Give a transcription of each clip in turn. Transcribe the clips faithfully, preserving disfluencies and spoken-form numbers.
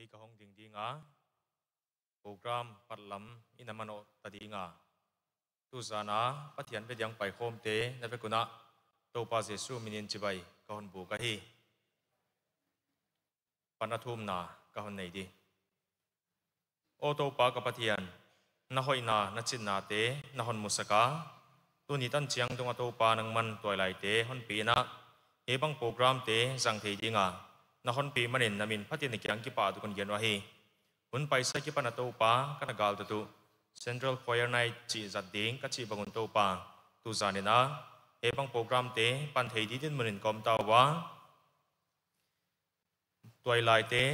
Hiai ka hong ding ding a, program patlam i na manawh ta ding a. Tuzan a Pathian ve ding paikhawmte na vek un a, Toupa Jesu min in chibai ka hon buk ahi. Pan a thumna ka hon nei di. Aw Toupa ka Pathian, na hoihna, na chitnate na hon musak a. Tuni tan chiang dong a Toupa nangman tuailaite hon pi in a, hiai bang programte zang thei ding a na hon pi manin na min phatin na kiang kipahthu kon gen uhi. Hun paisa kipan a Toupa ka na galtat uh, Central Choir Night chih zat ding ka chih bang un Toupa, tuzan in a hiai bang programte pan thei di dinmun in ka om ta ua. Tuailaite,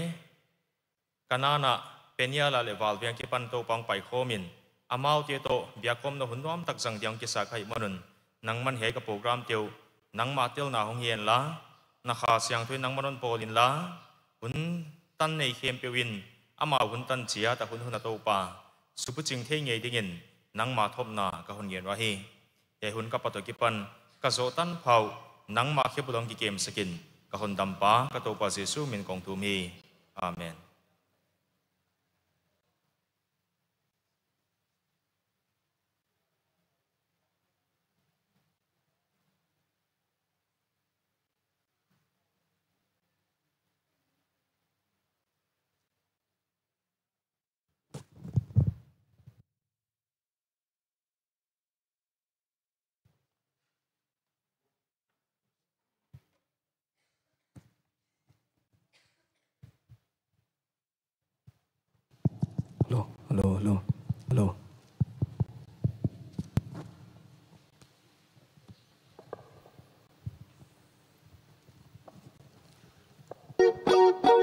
Kanaan a Peniel a leh Valveng kipan Toupa hong paikhawm in, amaute toh biakkhawmna hun nuamtak zang ding hong kisa ka hih man un, nangman hiai ka programte uh nangmah telna hong hi inla, na Kha Siangthou in nangman hon bawl inla, hun tan nei khempeuh in amau hun tan chiat a hun hun a Toupa, supuching thei ngei dingin nangmah thopna ka hon ngen uhi. Hiai hun ka pat uh kipan ka zoh tanpha uh nangmah khe bul hong kikemsak in, ka hondampa ka Toupa Jesu min kong thum hi. Amen. Hello, hello, hello, hello.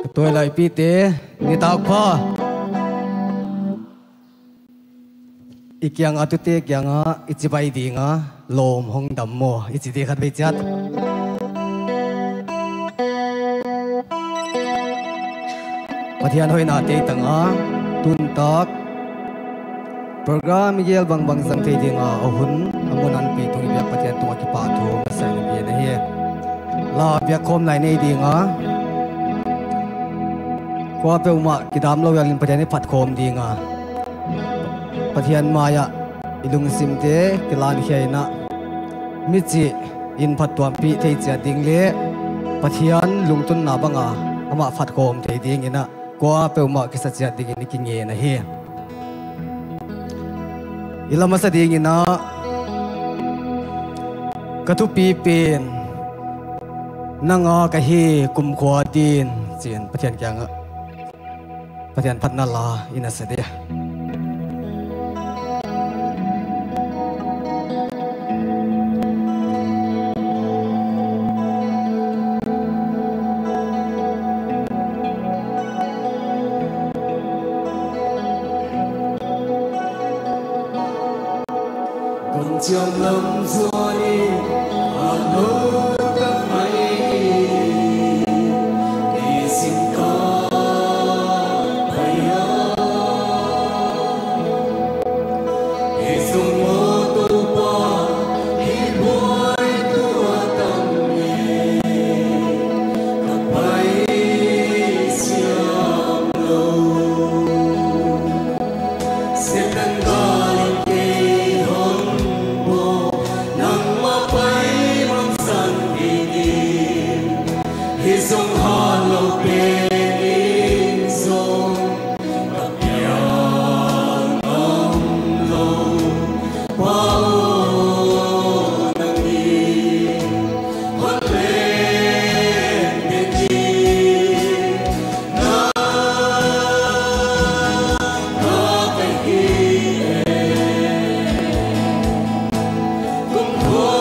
Ka tuailai pite, nitak pha. I kiang a tute kiang a i chibai ding a, lawm hong dam maw, i chi di khatvei chiat. Pathian hoihna tei tang a, tun tak program i gel bangbang zang thei ding a, a hun a mun a hon pi tung i biak Pathian tung a kipahthu masa in i biak na hi. La biakkhawm lai nei ding a, kuapeuhmah kidamlou hial in Pathian i phatkhawm ding a, Pathian mai ah i lungsimte kilan khia in a, michih in phattuampih thei chiat ding leh Pathian lungtunna bang a amah phatkhawm thei ding in a, kuapeuhmah kisa chiat dingin i kingen ahi. I la masa ding in a, ka thupi pen nang a ka hi kumkhua din, chi'n Pathian kiang ah Pathian phatna la i na sa di. Gam chiam lam zuan in, a lo tak mai in, i sim ka pai a. I zong maw Toupa, i buaitu a tam e, ka pai siam lou. Setan gal in kei hon bawl, nangmah pai mangsan dingin, i zong hatlou pen in zong ka piang omlou. Pa aw, nang in hon len dek in, nang ka ka hi e. Kumkhua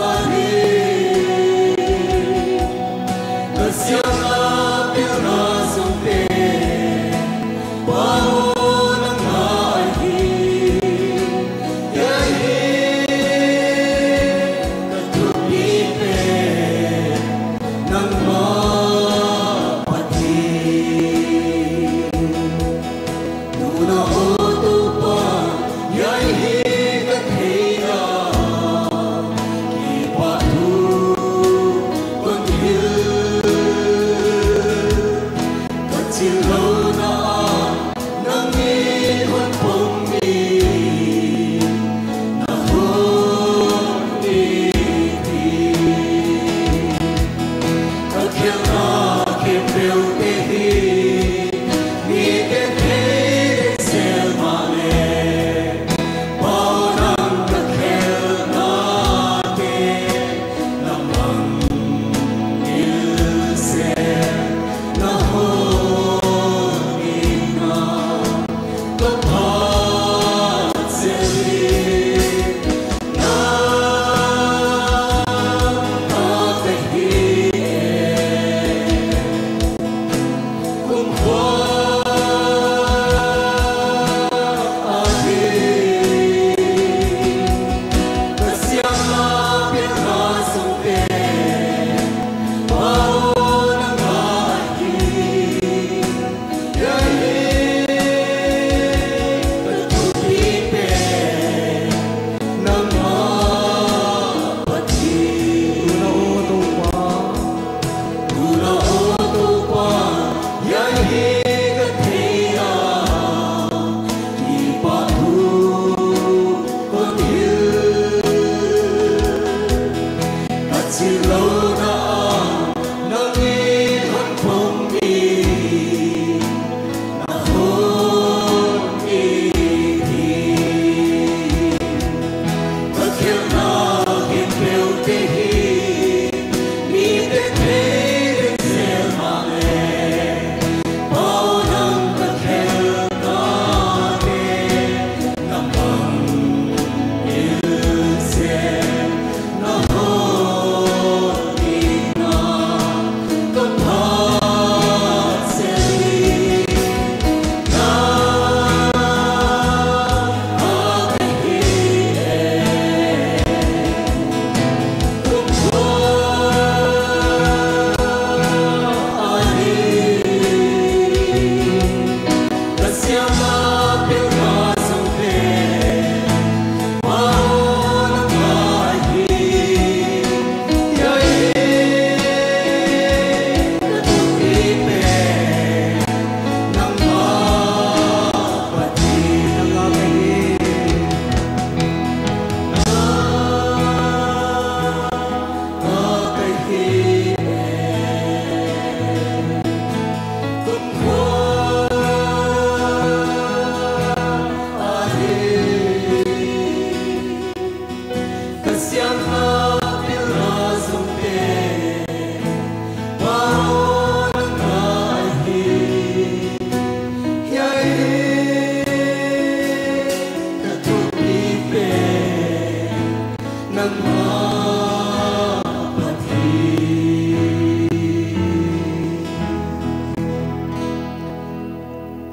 ahi.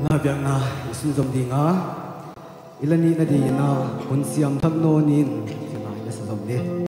La biakna i sunzom ding a, i la nihna ding in a, hun siam thak nawn in, tina i la sa zom ding.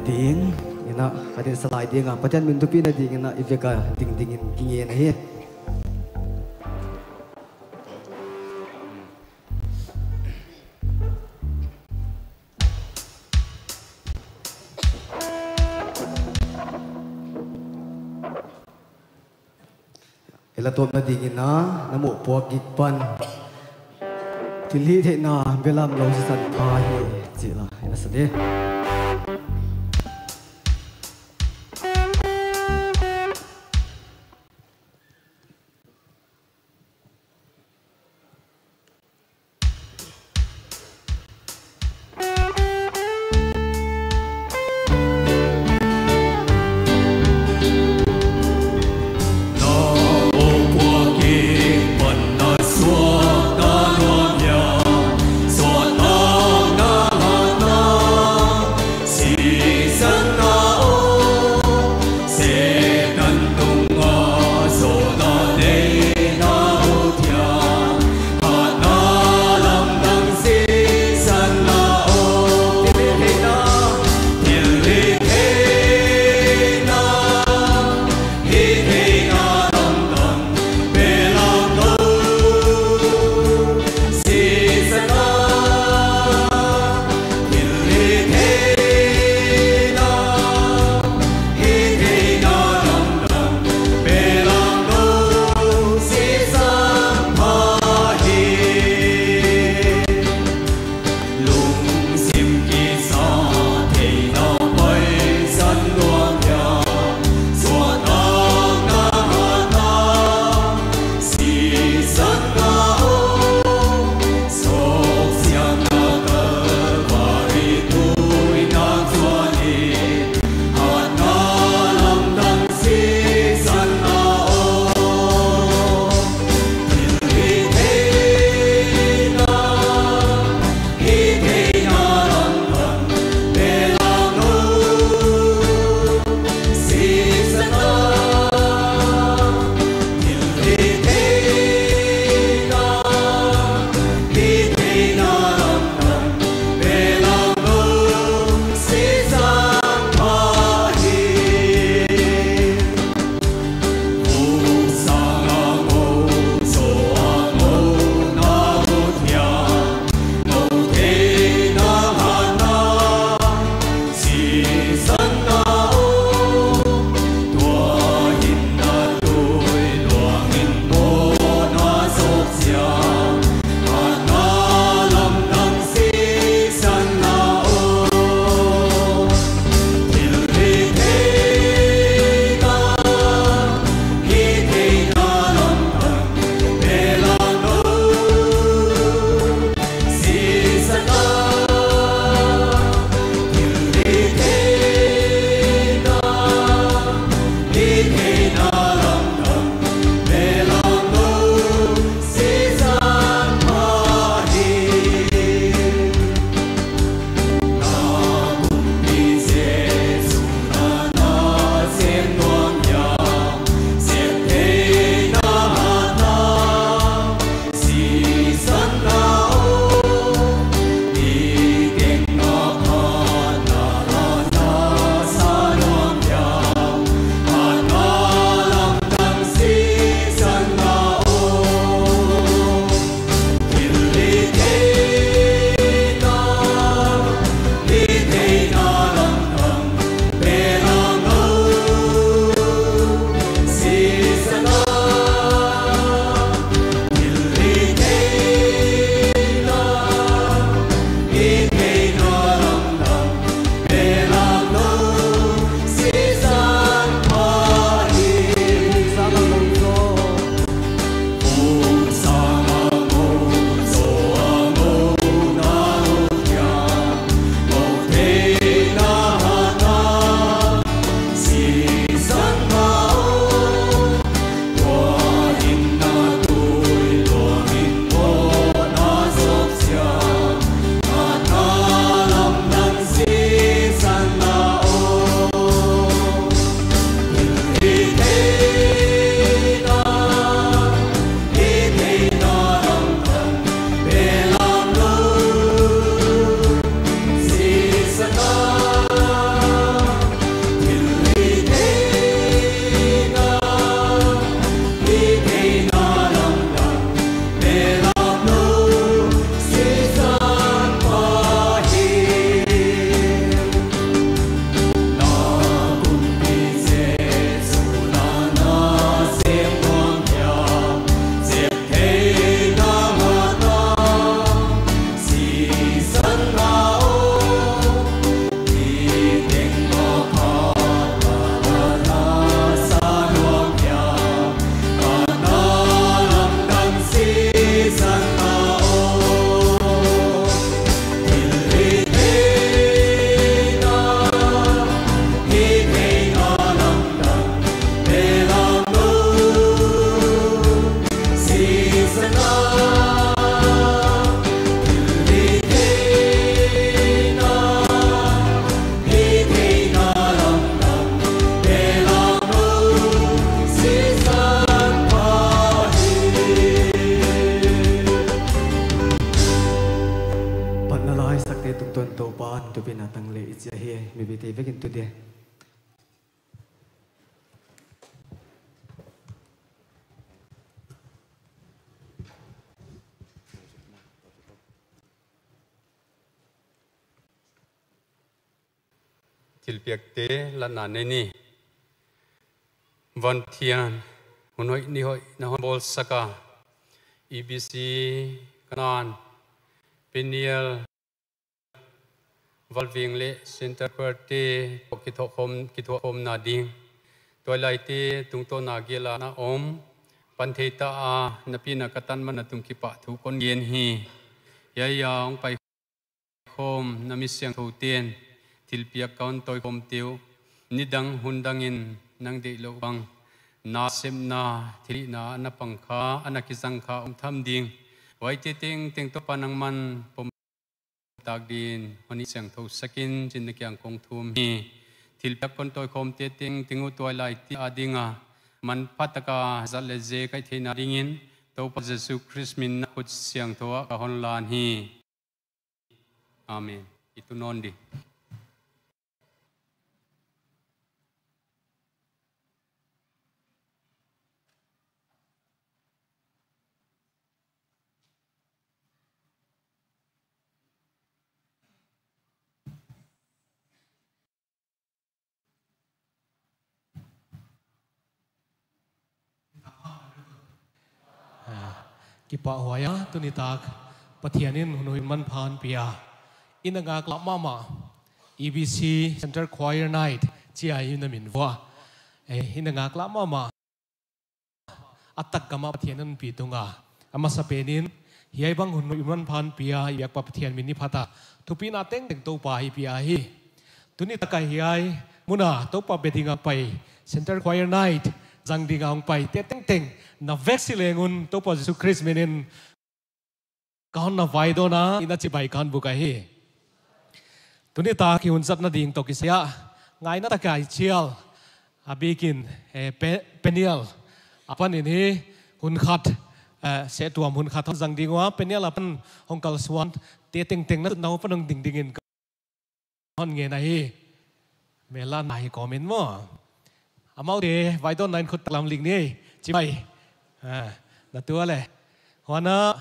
ding in a, ka din salai ding a, Pathian min thupina ding in a, i vek a ding ding in ka ngen ahi. I la tawpna ding in a, na mohpuak gik pan thilhihtheihna belamlou sisan pha hi chih la i na sa ding. Tupina tang le i chia hi, mi bite vekin tu dia. Thilpiakte latna nei ni. Van Pathian, hun hoih ni hoih na hon bawlsak a, E B C, Kanan, Peniel, Valveng leh Center Choir te toh kithuahkhawm, kithuahkhawmna ding. Tuailaite tungtawna gel a na om, pan thei ta a, na pina ka tan man a tung kipahthu kon gen hi. Hiai a hong pai khawm na mi siangthou ten, thilpiak ka hon tawikhawmte uh, nidang hundang in nang deihlouh bang, nasepna, thilhihna ana pang kha, ana kizang kha om tham ding. Huaite tengteng Toupa nangman pom tak din, hon siangthou sak in chi'n na kiang kong thum hi. Thilpiak kon tawikhawmte tengteng uh tuailaite ading a manpha taka zat leh zek a hih theihna dingin, Toupa Jesu Khrist min a khut siangthou ah ka hon lan hi. Amen. I tu nawn di. Ah, kipahhuai a, tuni tak Pathian in hun hoih manpha hon pia. I na ngaklah mahmah, E B C Center Choir Night chia i na min vua. Eh, i na ngaklah mahmah. A tak gam ah Pathian hon pi tung a. A masapen in, hiai bang hun hoih manpha hon pia, i biak pa Pathian min i phat a. Thupina tengteng Toupa i pia hi. Tuni tak a hiai mun a Toupa be ding a pai, Center Choir Night zang ding a hong paite tengteng, na vek si leng un Toupa Jesu Khrist min in ka hon na vaidawn a, i na chibai ka hon buk ahi. Tuni tak i hun zatna ding toh kisai a, ngaihna tak a i chial a bikin, eh, Pe-, Peniel apan in hi hun khat, eh, sehtuam hun khat hon zang ding ua, Peniel apan hong kalsuante tengteng na, na apan hong dingding in hon ngen ahi. Mel a na hi comment maw. Amaute vaidawnna in khut tak lam lik ni, chibai. Ah, na tu a leh. Huan a,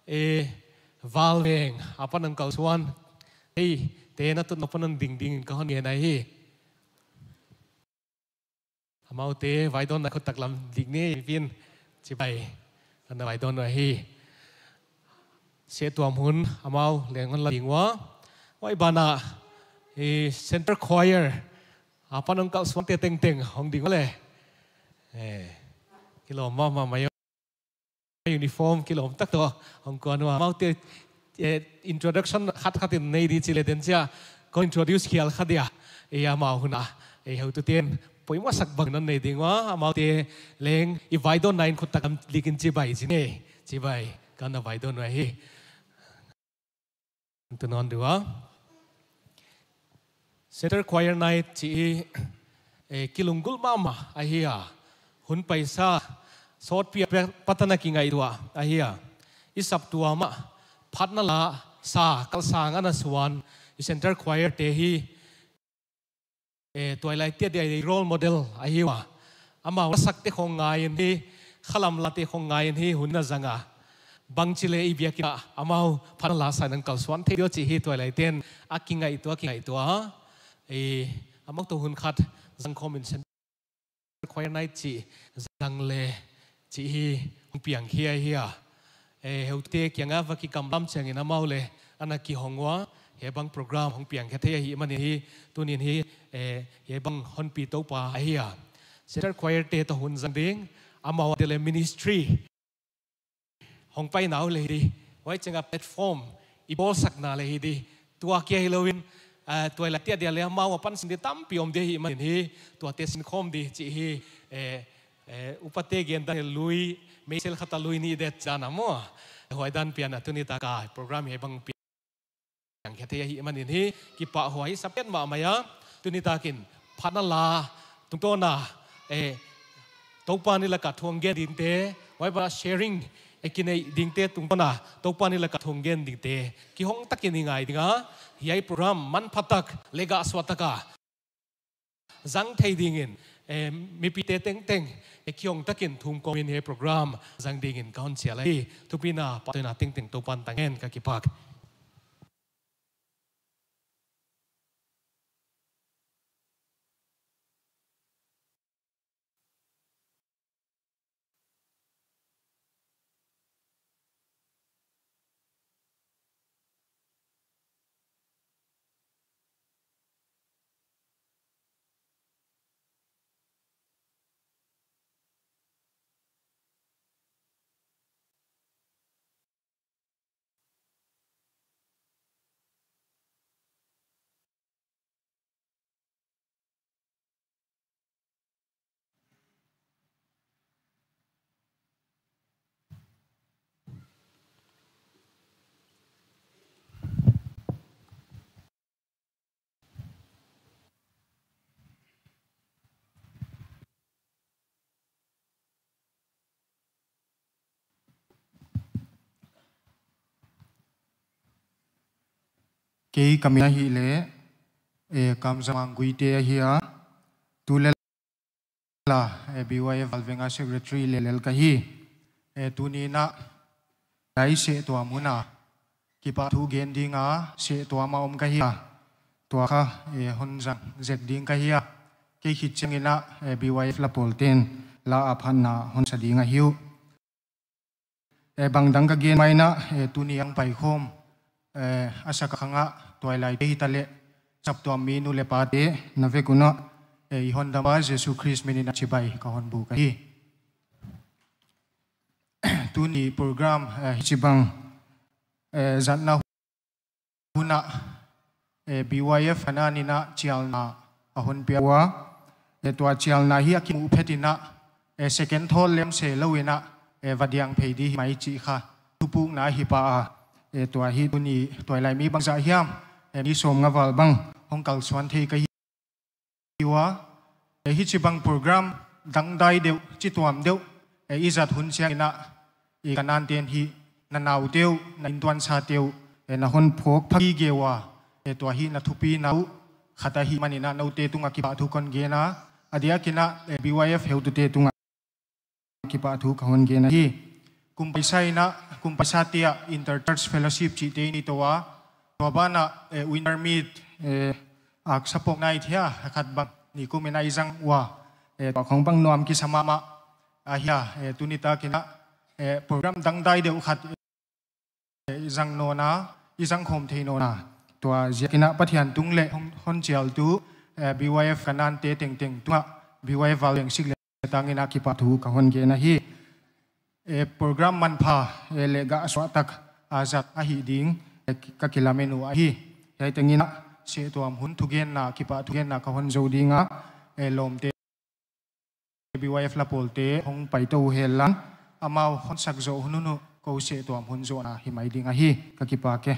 eh, Valveng apan hong kalsuante, hei, te na tut na apan hong dingding in ka hon ngen ahi. Amaute vaidawnna khut tak lam lik ni, mi pin, chibai. Ka na vaidawn uhi. Sehtuam hun amau leng hon la ding ua. Huai ban ah, eh, Center Choir apan hong kalsuante tengteng hong ding ua leh. Eh, kilawm mahmah mai. Uniform kilawm tak toh hong kuan ua. Amaute, eh, introduction khat khat in nei di chi leh den chia, kon introduce khial kha dia. Eh, amau hun a, eh, heutute'n poimoh sak bang in hon nei ding ua. Amaute leng i vaidawnna in khut tak lam lik in chibai chi ni. Chibai, ka na vaidawn uhi. Tu nawn di ua. Center Choir Night chih, eh, kilunggulh mahmah ahi a. Hun paisa sawtpi a pe-, pat a na kingaihtuah ahi a. I saptuam ah phatna la sa kalsang ana suan i Center Choir te hi, eh, tuailaite dia role model ahi ua. Amau a sakte khong ngai in hi, khalam late khong ngai in hi hun na zang a. Bangchi leh i biakinn ah amau phatna la sa in hong kalsuan thei diam chih hi tuailaite'n a kingaihtuah, kingaihtuah. Eh, amau toh hun khat zang khawm in Center Choir Night chih zang leh chih hi hong piang khia hi a. Eh, heutute kiang a va kikamlam chiang in amau leh ana kihong ua, hiai bang program hong piang khe thei ahihman in hi, tuni'n hi, eh, hiai bang hon pi Toupa ahi a. Center Choir te toh hun zang ding, amau a dia leh ministry hong paina uh leh hi di, huai chiang a platform i bawlsakna leh hi di. Tua kia hilou in, eh, tuailaite dia leh amau apan sin di tampi om di ahihman in hi, tuate sin khawm di chih hi, eh, eh, upate gen dan lui, meisel khat a lui nih det chi'n a maw. Huai dan pian a tuni tak a program hiai bang piang khe thei ahihman in hi, kipahhuai sa petmah mai a. Tuni tak in phatna la tungtawn a, eh, Toupa ni lak a thu hong gen dingte, Huai ban ah sharing e kinei dingte tungtawn a Toupa'n i lak a thu hon gen dingte kihong takin i ngai ding a, hiai program manphatak leh gahsuahtak a zang thei dingin, eh, mipite tengteng, eh, kihong takin thum kawmin hiai program zang dingin ka hon chial ahi. Thupina, pahtawina tengteng Toupa'n tang hen, ka kipak. Kei ka min ahihleh, eh, Kamzamang Guite ahi a, tulel a, eh, B Y F Valvenga Secretary lel ka hi. Eh, tuni in a, hiai sehtuam hun a kipahthu gen ding a, sehtuam a om ka hi a, tua kha, eh, hon zang zek ding ka hi a. Kei khit chiangin a, eh, B Y F lapawlte'n la a phatna hon sa ding ahi uh. Eh, bangdang ka gen mai in a, eh, tuni a hong paikhawm, eh, a sak a khang a tuailaite hitaleh, saptuam mi nu leh pate na vek un a, eh, i Hondampa Jesu Khrist min in a chibai ka hon buk ahi. Tuni program, eh, hichibang, eh, zatna hun a, eh, B Y F Kanan in a chialna a hon pia ua. Eh, tua chialna hi a kimuh phet in a, eh, second thawl lem se lou in a, eh, va diang phei di hi mai chih kha thupukna hi pah a. Eh, tua hi tuni tuailai mi bangzah hiam, eh, mi sawmnga val bang hong kalsuan thei ka hi ua. Eh, hichibang program dangdai deuh, chituam deuh, eh, i zat hun chiangin a, i Kanante'n hi na naute uh, na inntuansate uh, eh, na hon phawk phak gige ua, eh, tua hi na thupina uh khat ahih manin a noute tungah kipahthu kon gen a, a diakin a, eh, B Y F heutute tungah kipahthu ka hon gen ahi. Kum paisa in a, kum paisate ah Interchurch Fellowship chihte i nei tou a, tua ban ah, eh, winter meet, eh, ak sapok nai thia, khat bang ni kum in a i zang ua, eh, tua khong bang nuam kisa mahmah ahi a, eh, tuni tak in a, eh, program dangdai deuh khat, eh, i zang nawn a, i zang khawm thei nawn a. Tua ziakin a Pathian tung leh hon, hon chialtu, eh, B Y F Kanante tengteng tungah, B Y F Valveng Sik leh tang in a kipahthu ka hon gen ahi. Eh, program manpha, eh, leh gahsuahtak a zat ahih ding, eh, ka kilamen uh ahi. Hiai tengin a sehtuam hun thugenna, kipahthugenna ka hon zou ding a, eh, lawmte B Y F lapawlte hong pai tou hen la, amau hon sak zoh hun un uh kou sehtuam hun zohna hi mai ding ahi, ka kipak e.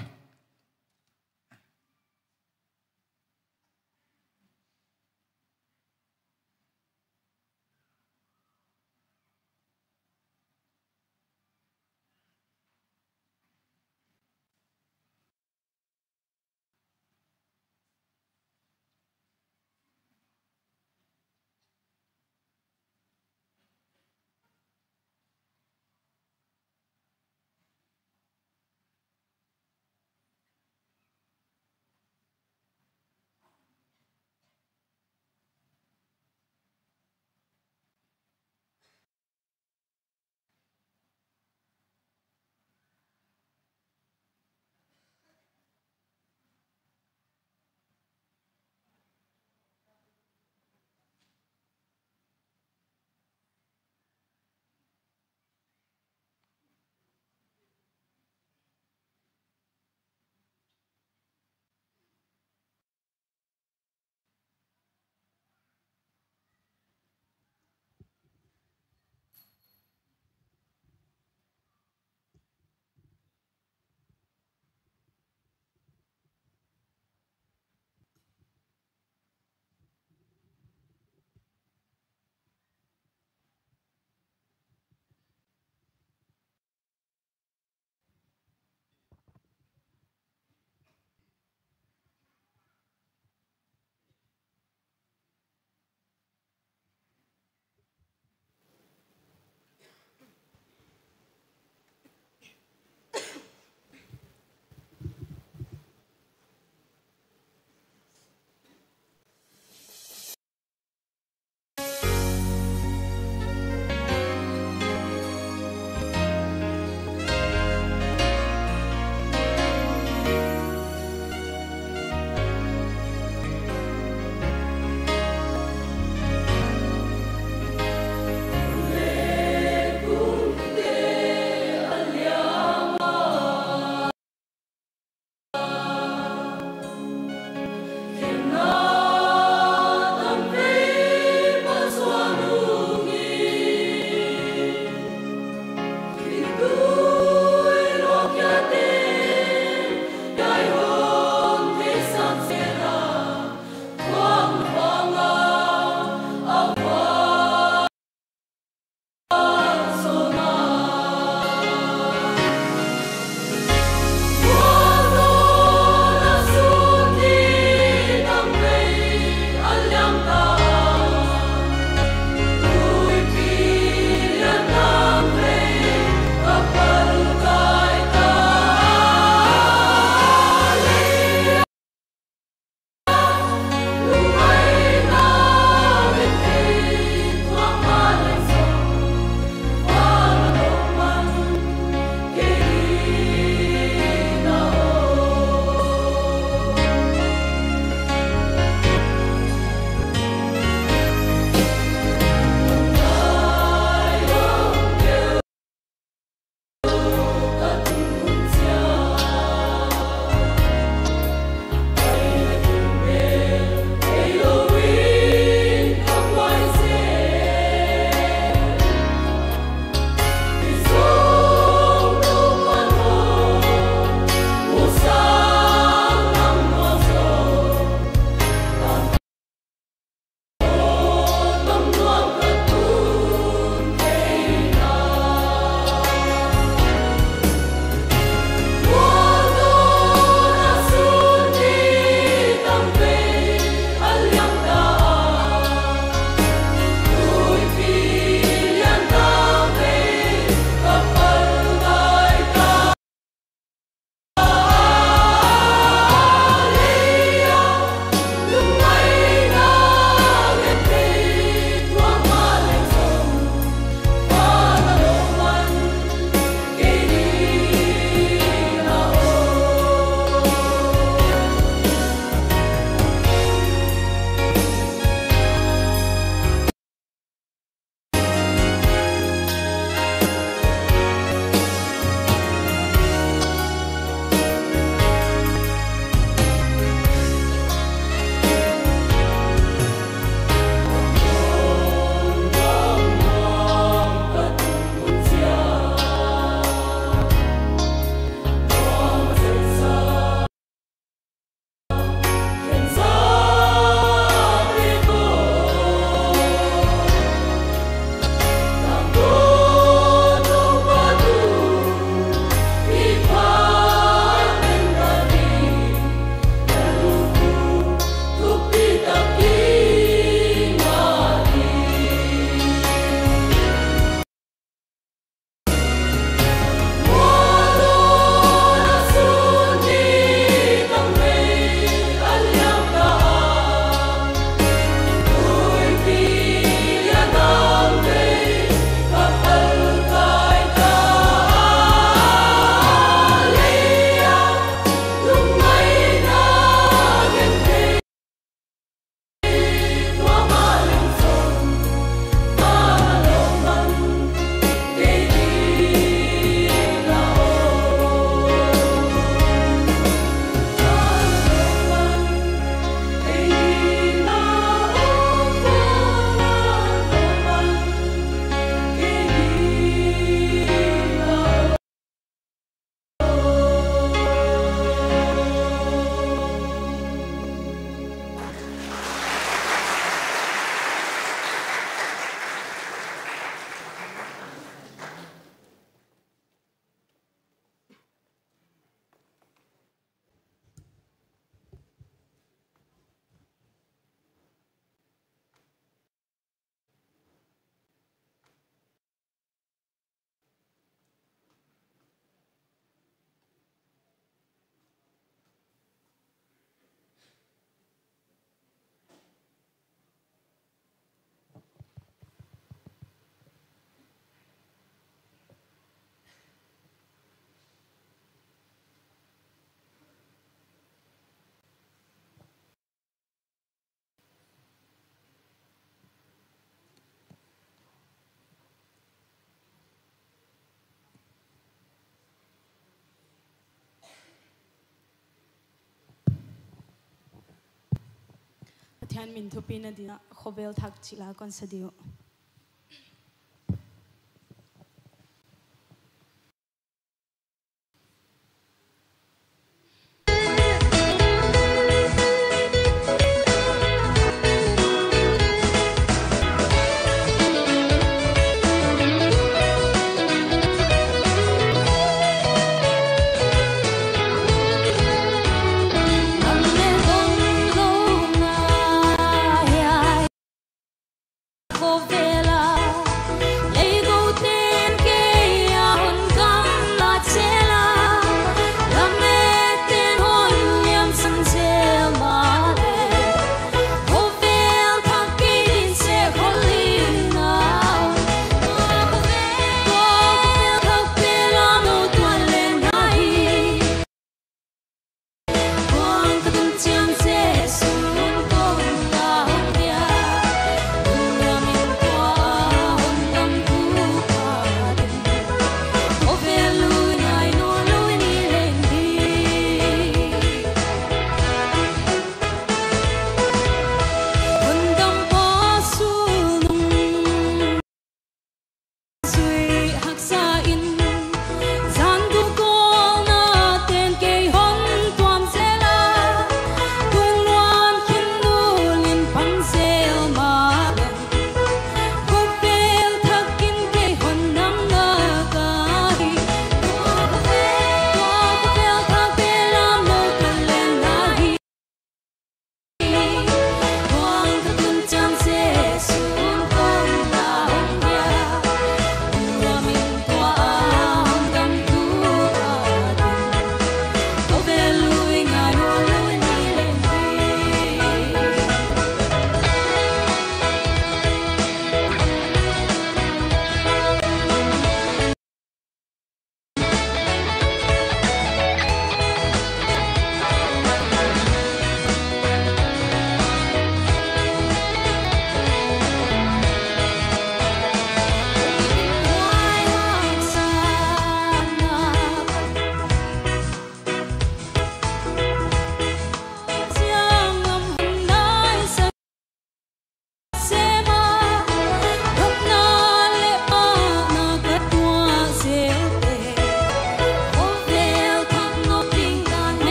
Pathian min thupina dingin khovel thak chih la kon sa ding uh.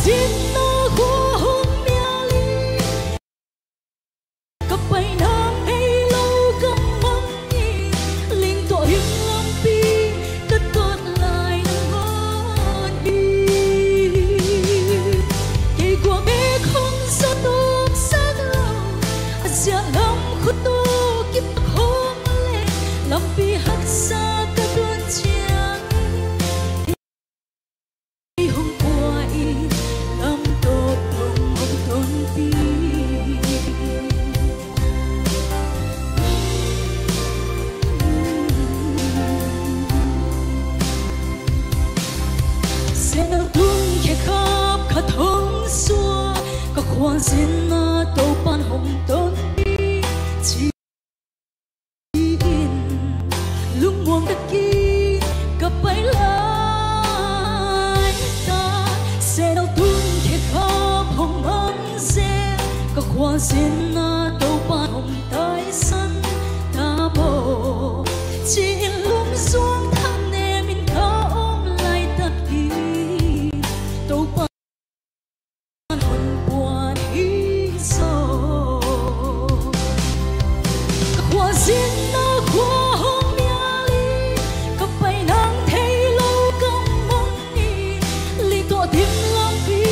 Dinna khua hong mial in, ka paina theilou gam mang in, ling toh dim lampi ka tot lai nangawn in. Kei kua bek hong zat nop sak lou, a ziak lam khut toh kip tak hong leng, lampi haksa ka tun chiang. Kei hong pua in, lam tawp dong hong tonpih. Zenlou tun khekhap khat hong suak, ka khualzinna Toupan hong tonpih chi in, lungmuang takin ka pai lai ta. Zenlou tun khekhap hong mang zel, ka khualzinna Toupan hong taisan ta maw, chi in lungzuang thak nem in ka om lai tak in, Toupan hon puan hi zaw. Ka khualzinna khua hong mial in, ka paina theilou gam mang in, ling toh dim lampi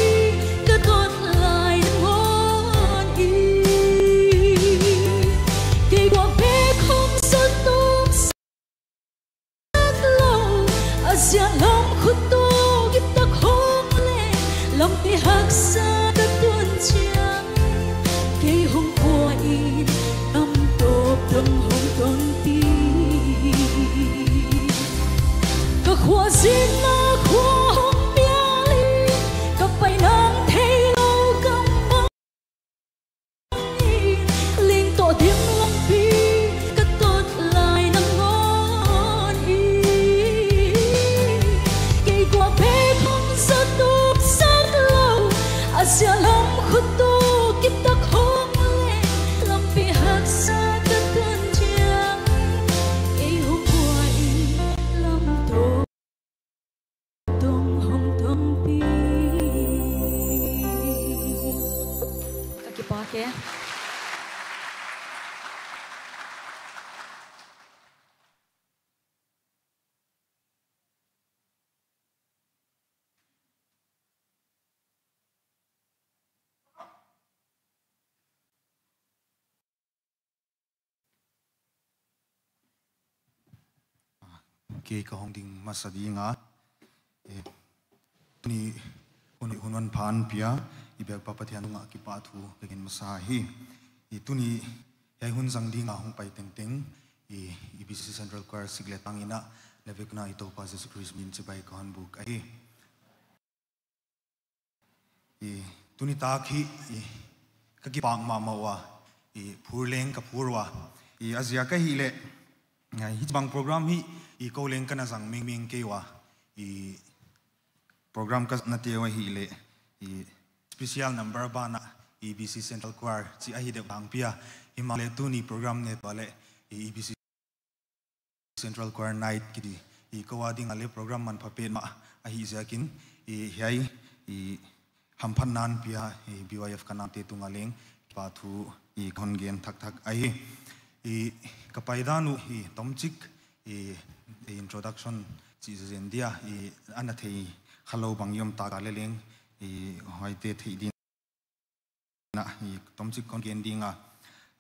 ka tot lai nangawn in. Kei kua bek hong zat nop sak lou, a ziak lam khut toh kip tak hong leng, lampi haksa ka tun chiang. Kei hong pua in, lam tawp dong hong tonpih. Ka khualzinna khua hong mial in, ka paina theilou gam mang in, ling toh dim lampi ka tot lai nangawn in. Kei kua bek hong zat nop sak lou, a ziak lam khut toh kip tak hong leng, lampi haksa ka tun chiang. Kei hong pua in, lam tawp dong hong tonpih. Ka kipak e. Kei ka hong ding masa ding a. Eh, tuni hun, hun hon pia, i biak pa Pathian tungah kipahthu ka gen masa hi. I tuni hiai hun zang ding a hong pai tengteng, i, i EBC Central Choir sik leh tang in a, na vek un a i Toupa Jesu Khrist min chibai ka hon buk ahi. I, tuni tak hi, i, ka kipak mahmah ua, i, phur leng ka phur ua, i, a ziak ahihleh, i, hichibang program hi, i, kou leng ka na zang mengmeng kei ua, i, program ka na te ua ahihleh, i, special number banah, EBC Central Choir, chi ahi deuh tangpi a, himahleh tuni program ne tua leh, i, EBC Central Choir Night kiti, i, kou a ding a leh program manpha petmah ahih ziakin, i, hiai, i, hamphatna hon pia, i, BYF ka nate tung a leng, kipahthu, i, ka hon gen thakthak ahi. I, ka paidan uh, i, tomchik, i, i, introduction chih zen dia, i, ana thei khalou bang i om tak a leh leng, i, huaite theih ding in a, i, tomchik kon gen ding a.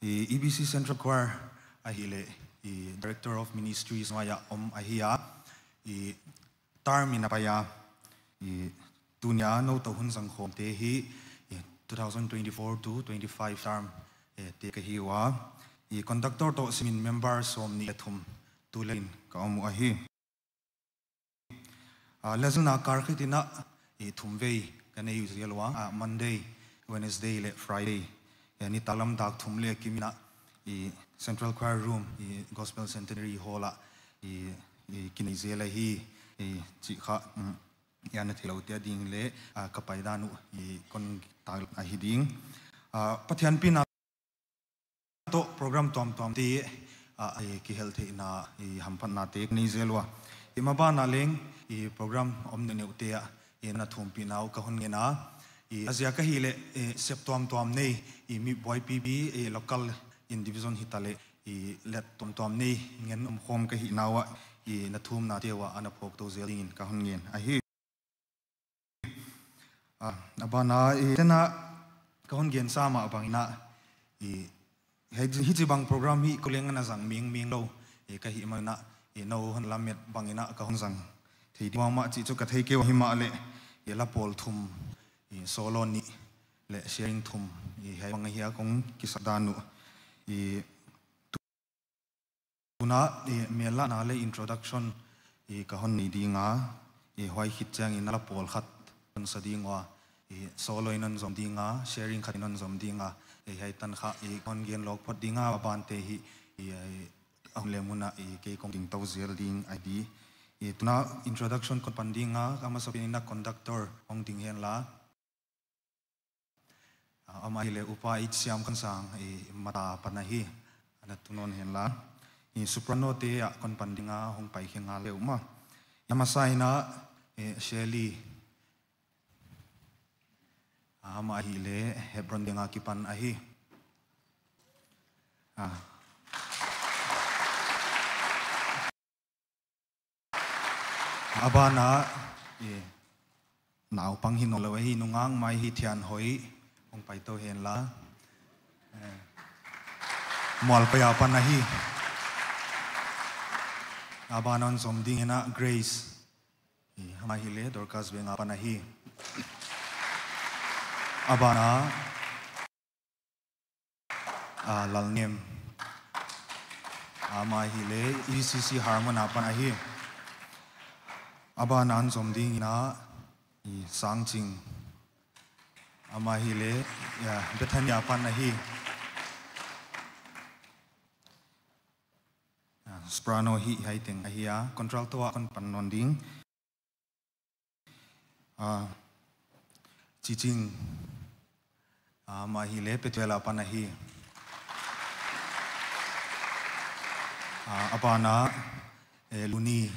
I, EBC Central Choir ahihleh, i, Director of Ministries nuai a om ahi a, i, term in a pai a, i, tuni a nou toh hun zang khawmte hi, i, two thousand twenty-four to twenty-five term, eh, te ka hi ua, i, conductor toh simin member sawmnih leh thum tulel in ka om uh ahi. Ah, lezilna kar khit in a, i, thumvei ka nei uh zel ua, ah, Monday, Wednesday leh Friday. Eh, nitaklam dak thum leh kim in a, i, Central Choir Room, i, Gospel Centenary Hall ah, i, i, kinei zel ahi, i, chih kha, mm, i, ana theilou te a ding leh, ah, ka paidan uh, i, kon tak ahi ding. Ah, Pathian pina toh program tuamtuam te, ah, i, kihelh theihna, i, hamphatna te nei zel ua. I, maban ah leng, i, program om neuneu te ah, i, na thumpihna uh ka hon ngen a. I, a ziak ahihleh, i, sep tuamtuam nei, i, mi buaipipi, i, local in division hitaleh, i, let tuamtuam nei ngen om khawm ka hihna uah, i, na thumnate uah ana phawk tou zel dingin ka hon ngen ahi. A, a bana, i, tena ka hon gen sa mah bangin a, i, hichi, hichibang program hi kou leng ana zang mengmeng lou, i, ka hih manin a, i, nou hon lamet bangin a ka hon zang thei di mahmah chih chu ka thei kei uh himahleh, i, la pawl thum, i, solo nih leh sharing thum, i, hiai bang ahia kong kisak dan uh. I, tuna, i, mellahna leh introduction, i, ka hon nei ding a, i, huai khit chiangin la pawl khat hon sa ding ua, i, solo in hon zom ding a, sharing khat in hon zom ding a, i, hiai tan kha, i, hon gen lawk phot ding a, a bante hi, i, i, a hun leh mun ah, i, kei kong ding tou zel ding ahi di. I, tuna introduction kon pan ding a, a masapen in a conductor hong ding hen la. A, amah ahihleh Upa H Siamkhansang, i, Mata apan ahi, ana tu nawn hen la. I, soprano te ah kon pan ding a, hong pai khe ngal leuh mah. A masa in a, i, Shirley, a, amah ahihleh Hebron veng akipan ahi. A. A bana, i, naupang hi nawnlou ahi, nungak mai hi, Thianhoi, hong pai tou hen la. Eh, Mualkoi apan ahi. A bana hon zom ding in a Grace. I, amah ahihleh Dorcas veng apan ahi. A bana, a, Lalnem. Amah ahihleh E C C Harmon apan ahi. A bana hon zom ding in a, i, Sangching. Amah ahihleh, ya, Bethany apan ahi. A, soprano hi hiai teng ahi a, contralto ah kon pan nawn ding. A, Chiching, a, amah ahihleh Pethuel apan ahi. A, a bana, e, Luni,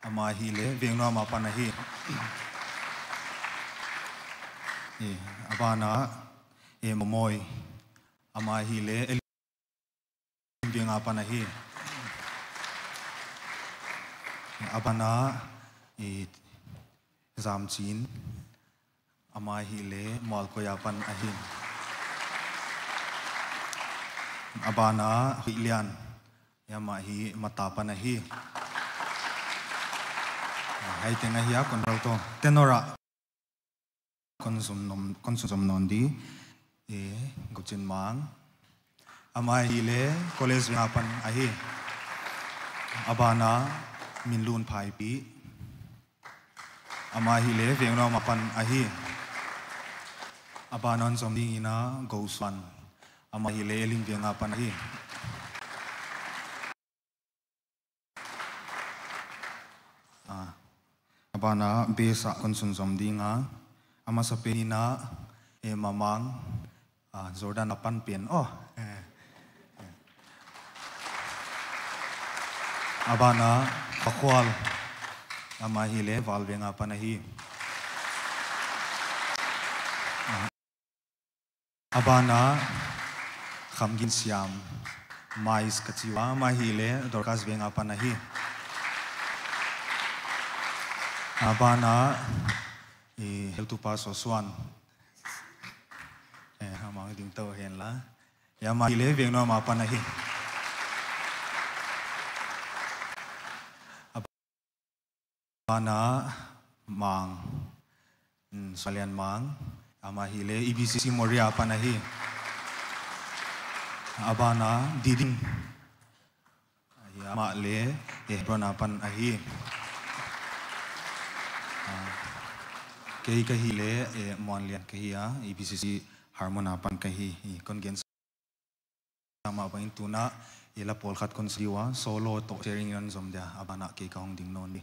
amah ahihleh Vengnuam apan ahi. E, a bana, e, Momoi, amah ahihleh Elim veng apan ahi. A bana, i, Zamchin, amah ahihleh Mualkoi apan ahi. A bana Hoihlian, amah hi Mata apan ahi. Hiai teng ahi a, contralto. Tenor ah kon sun nawn, kon sun zom nawn di, e, Gochin Mang. Amah ahihleh College veng apan ahi. A bana Minlun Phaipi. Amah ahihleh Vengnuam apan ahi. A bana hon zom ding in a Gosuan. Amah ahihleh Elim veng apan ahi. A, a bana bass ah kon sun zom ding a. A masapen in a, e, Mamang, a, Jordan apan pen. Oh, e, e. A bana Pakhual, amah ahihleh Val veng apan ahi. A, A bana Khamgin Siam, Mais ka chi ua, amah ahihleh Dorcas veng apan ahi. A bana, i, Heltupa Sosuan. E, amah ding tou hen la. Ya, amah ahihleh Vengnuam apan ahi. A bana Mang, mm, Sualian Mang, amah ahihleh E B C C Moria apan ahi. A bana Diding, amah leh, e, Hebron apan ahi. A, kei ka hi leh, e, Muanlian ka hi a, E B C C Harmon apan ka hi, i kon gen sa mah bangin tuna, i la pawl khat kon sa di ua, solo toh sharing in zom dia, a bana kei ka hong ding nawn di.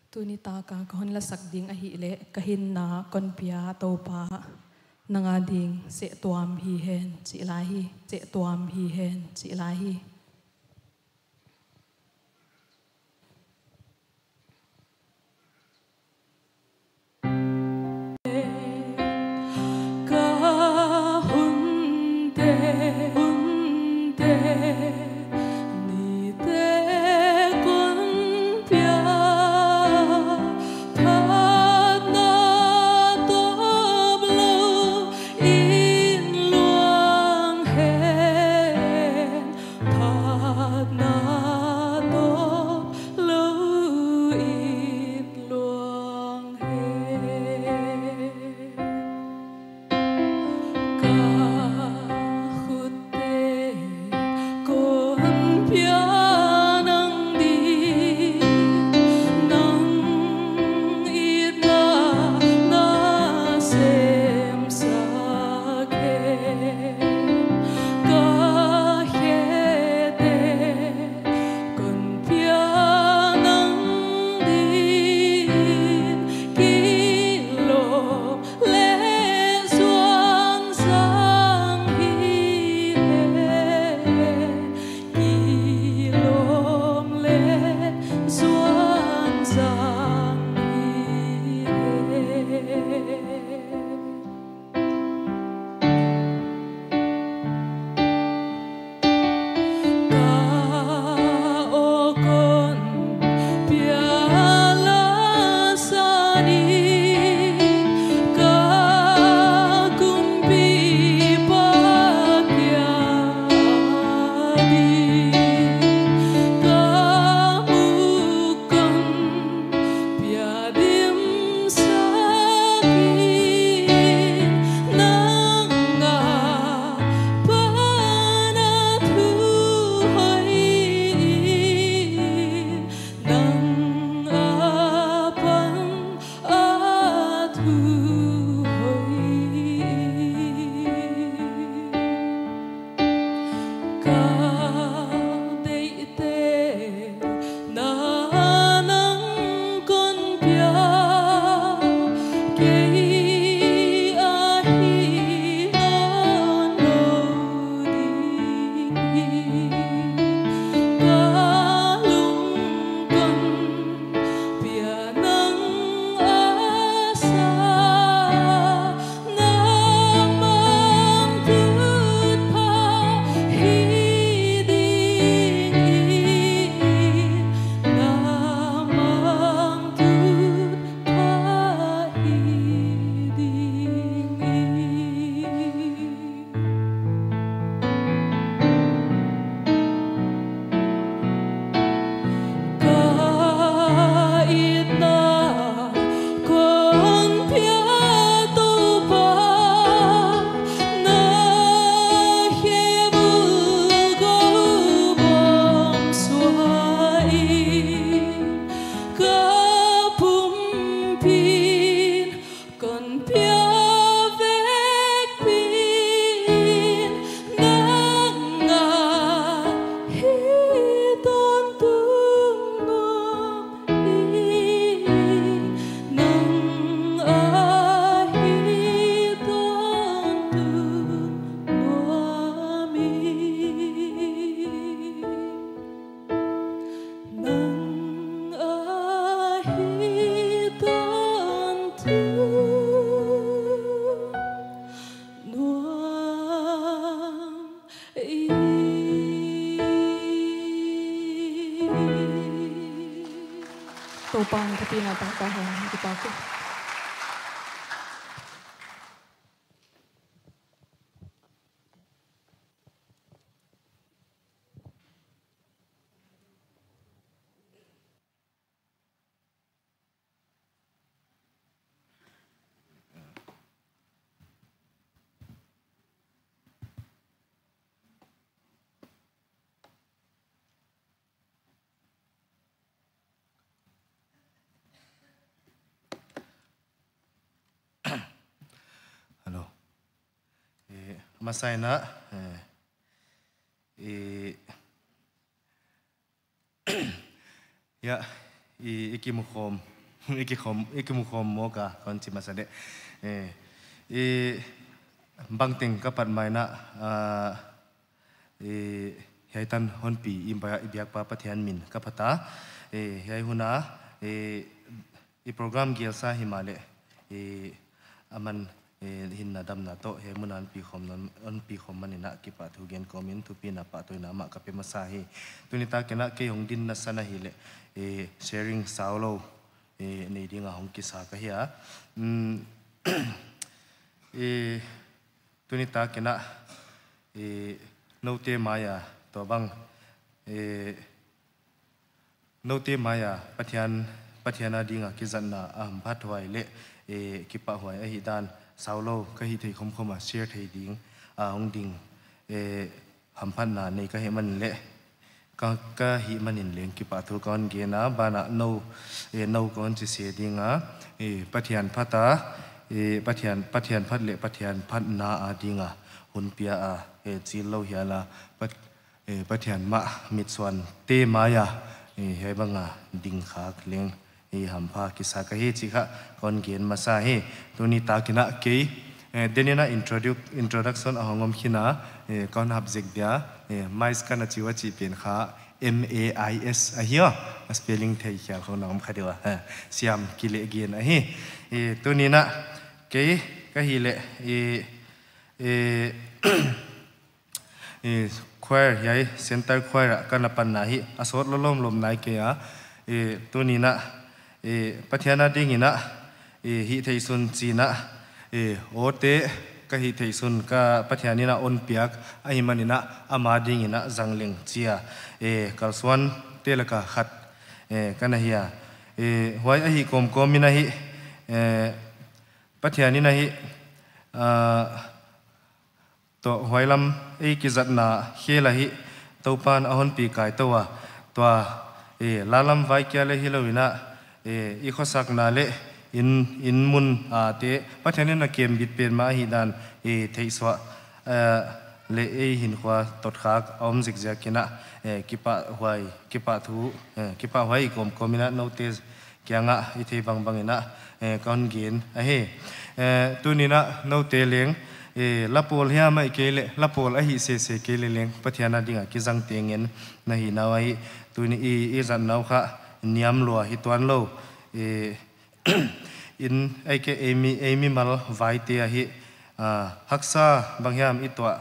Tuni taka ka hon lasak ding ahihleh, ka hinna kon pia Toupa, nang ading sehtuam hi hen chih lai hi, sehtuam hi hen chih lai hi. Ka hunte, hunte, nite kon pia, phatna tawp lou in luang hen, phatna tawp lou in luang hen. Ka khutte kon pia nang ding, nang itna na semsak hen. Ka khete kon pia nang ding, kilawm leh zuanzang hi hen, kilawm leh zuanzang hi hen. Ka aw kon pia lasa ding, ka kumpipa kia ding, ka muk kon pia dimsak in, nang apan a thu hoih in, nang apan a thu hoih in. Ka deihte na nang kon pia, kei ahi nawn lou ding in. Ka lung kon pia nang a sa, na mangtut pha hi ding in, na mangtut pha hi ding in. Ka itna kon pia Toupa, na khebul gou bawm suah in, ka pumpi'n kon pia vekpi'n, nang ahi tawntung nuam in, nang ahi tawntung nuam in. Nang ahi tawntung nuam in. Toupa'n ka pina ta ka hong kipak uh. Hello. Eh, masa in, eh, eh, Ya, i, i kimukhawm I kikhawm, i kimukhawm mawk a, kon chi masa deuh. Eh, i bangteng ka pat mai in a, ah, eh, hiai tan hon pi i bia-, i biakpa Pathian min ka phat a. Eh, hiai hun a, eh, i program gelsa himahleh, eh, aman, eh, hinna damna toh hiai mun a hon pi khawm nan, hon pi khawm man in a kipahthu gen kawm in thupina pahtawina mah ka pe masa hi. Tuni tak in a kei hong dinna san ahihleh, eh, sharing saulou, eh, nei ding a hong kisa ka hi a. Mm, eh, tuni tak in a, eh, noute mai a, tua bang, eh, noute mai a Pathian, Pathian a ding a kizatna a hamphathuai leh, eh, kipahhuai ahihdan saulou ka hihtheih khomkhom a share thei ding a hong ding, eh, hamphatna nei ka hih man leh, ka, ka hih man in leng kipahthu kon gen a, banah nou, eh, nou kon chi se ding a, eh, Pathian phat a, eh, Pathian, Pathian phat leh Pathian phatna a ding a hun pia a, eh, chillou hial a, Pat-, eh, Pathian mah mitsuante mai a, eh, hiai bang a ding khak leng, eh, hampha kisa ka hi chih kha kon gen masa hi. Tuni tak in a kei, eh, den in a introdu-, introduction a hong om khin a, eh, kon hap zek dia, eh, Mais ka na chi ua chih pen kha M A I S ahi a, a spelling thei khial khawng na om kha deuh a, eh, Siam Kilehgen ahi. Eh, tuni in a kei ka hihleh, eh, eh, eh, choir hiai, center choir a ka na panna hi a sawt lawmlawm nai kei a, eh, tuni in a, eh, Pathian a ding in a, eh, hihtheihsun chi in a, eh, awte ka hihtheihsun ka Pathian in a hon piak ahih man in a ama ding in a zang leng chi a, eh, kalsuante lak a khat, eh, ka na hi a, eh, huai ahih kawmkawm in a hi, eh, Pathian in a hi, ah, toh huai lam ei kizatna khel a hi Toupan a hon pi kai tou a, tua, eh, la lam vai kia leh hilou in a, eh, i khosakna leh inn, inn mun a te Pathian in a kembit pen mah ahihdan, eh, theihsuah, eh, leh ei hinkhua tot khak a om zikziak in a, eh, kipahhuai, kipahthu, eh, kipahhuai i kawmkawm in a noute kiang a i theih bangbang in a, eh, kon gen ahi. Eh, tuni in a noute leng, eh, la pawl hiam ahih kei leh, la pawl ahih sese kei leh leng, Pathian a ding a kizangte ngen na hi nau ahi. Tuni i, i zat nau kha niam lua hi tuan lou. Eh, in, ei ke, ei mi, ei mimal vaite ahi, ah, haksa bang hiam i tuah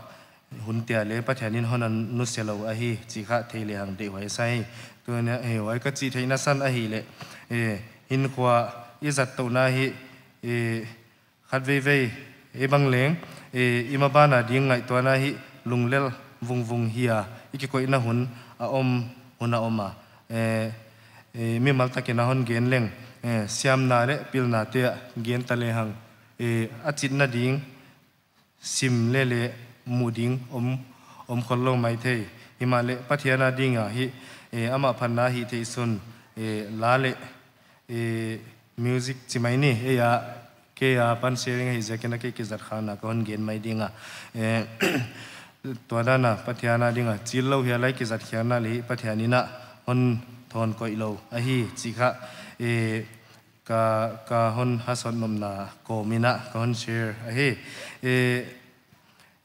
hunte ah leh Pathian in hon nusia lou ahi chih kha thei lehang deihhuai sa hi. Tuni a, eh, huai ka chih theihna san ahihleh, eh, hinkhua i zat touhna hi, eh, khatveivei, eh, bang leng, eh, i maban a ding ngaihtuahna hi lunglel vungvung hi a, i kikoihna hun a om, hun a om a. Eh, eh, mimal tak in a hon gen leng, eh, siamna leh pilnate ah gen ta lehang, eh, a chitna ding, sim leh leh muh ding om, om khollou maithei. Himahleh Pathian a ding a hi, eh, amah phatna hihtheihsun, eh, la leh, eh, music chi mai ni, eh, a, kei a pan sharing ahih ziak in a kei kizat khelhna ka hon gen mai ding a. Eh, tua dan a Pathian a ding a chillou hial a i kizat khelhna leh Pathian in a hon thawn koih lou ahi chih kha, eh, ka, ka hon hasot nopna kawm in a ka hon share ahi. Eh,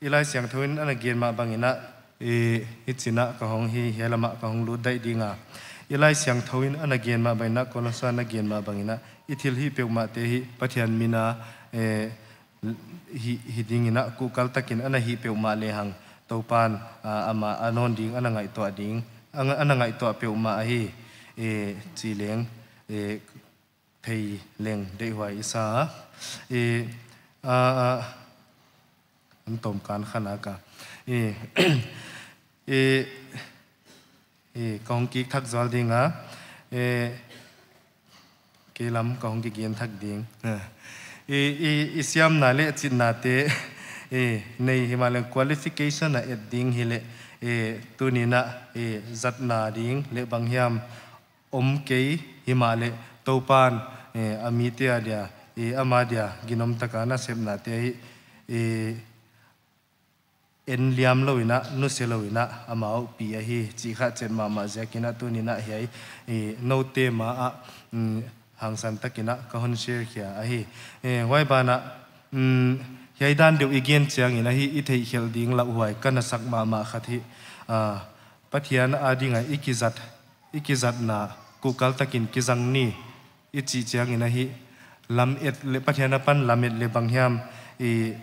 i Laisiangthou in ana gen mah bang in a, eh, i chin a ka hong hi, hiai lam ah ka hong lut daih ding a. I Laisiangthou in ana gen mah bang in a, Kolosa in a gen mah bang in a, i thilhih peuhmahte hi Pathian min a, eh, hih, hih ding in a, kuhkal tak in ana hih peuhmah lehang, Toupan, ah, amah a nawn ding, ana ngaihtuah ding, ana, ana ngaihtuah peuhmah ahi, eh, chi leng, eh, thei leng deihhuai i sa. Eh, ah, ah, an tom kan khan a ka. Eh, eh, eh, ka hong kik thak zual ding a. Eh, kei lam ka hong kigen thak ding. Eh, i, i, i siamna leh chitnate, eh, nei himahleh qualification a et ding hileh, eh, tuni in a, eh, zatna ding leh bang hiam om kei himahleh Toupan, eh, a mite a dia, eh, ama dia ginom tak a nasepnate hi, eh, en liam lou in a, nusia lou in a, amau pi ahi chih kha chet mahmah ziak in a tuni in a hiai, eh, noute ma ah, mm, hangsan takin a ka hon share khia ahi. Eh, huai banah, mm, hiai dan deuh i gen chiangin ahi, i theihkhelh ding lauhuai ka na sak mahmah khat hi, ah, Pathian adinga i kizat, i kizatna kuhkal takin kizang ni i chih chiangin ahi, lamet leh, Pathian apan lamet leh bang hiam i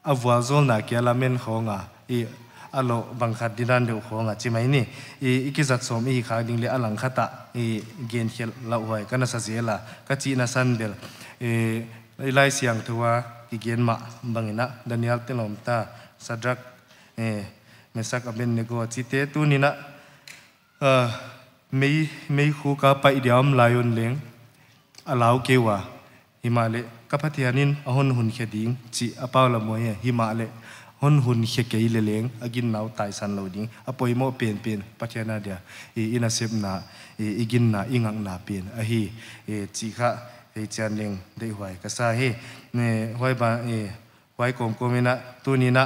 a vualzawlna kia lamen khawng a, i a loh bang khat didan deuh khawng a chi mai ni. I, i kizat sawm i hi khak ding leh a langkhat ah i genkhelh lauhuai ka na sa zel a, ka chihna san bel, i, i Laisiangthou a kigen mah bangin a, Daniel te lawmta, Sadrak, eh, Mesak, Abednego chihte tuni'n a, ah, mei, meikhuk a paih dia om lai un leng a lau kei ua. Himahleh ka Pathian in a hon hun khe ding chih a pau lam uh ahi. Himahleh hon hun khe kei leh leng a ginna uh taisan lou ding. A poimoh penpen Pathian adia i, i nasepna, i, i ginna, i ngakna pen ahi, i, chih kha, i, chian leng deihhuai ka sa hi. Ne, huai ba, i, huai kawmkawm in a, tuni'n a,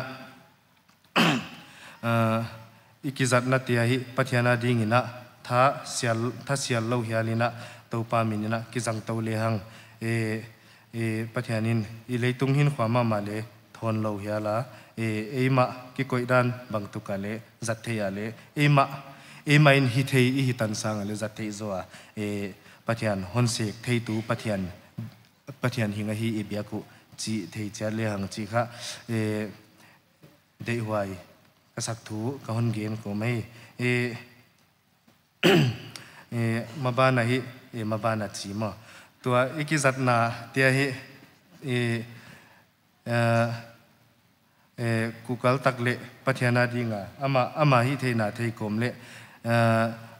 ah, i kizatnate ahi, Pathian adingin a, tha sial, tha sial lou hial in a, Toupa min in a kizang tou lehang, e, e, Pathian in i leitung hinkhua mahmah leh thawn lou hial a, e, eimah kikoih dan bangtuk a leh zat theih a leh, eimah, eimah in hithei i hi tan sang a leh zat theih zaw a, e, Pathian hon sek theitu Pathian, Pathian hing ahi i biak uh chih thei chiat lehang chih kha, e, deihhuai ka sak thu ka hon gen kawm hi. E, e, maban ahi, e, maban a chi maw. Tua i kizatnate ahi, e, e, e, kuhkal tak leh Pathian adinga, ama, ama hihtheihna thei kawm leh, e,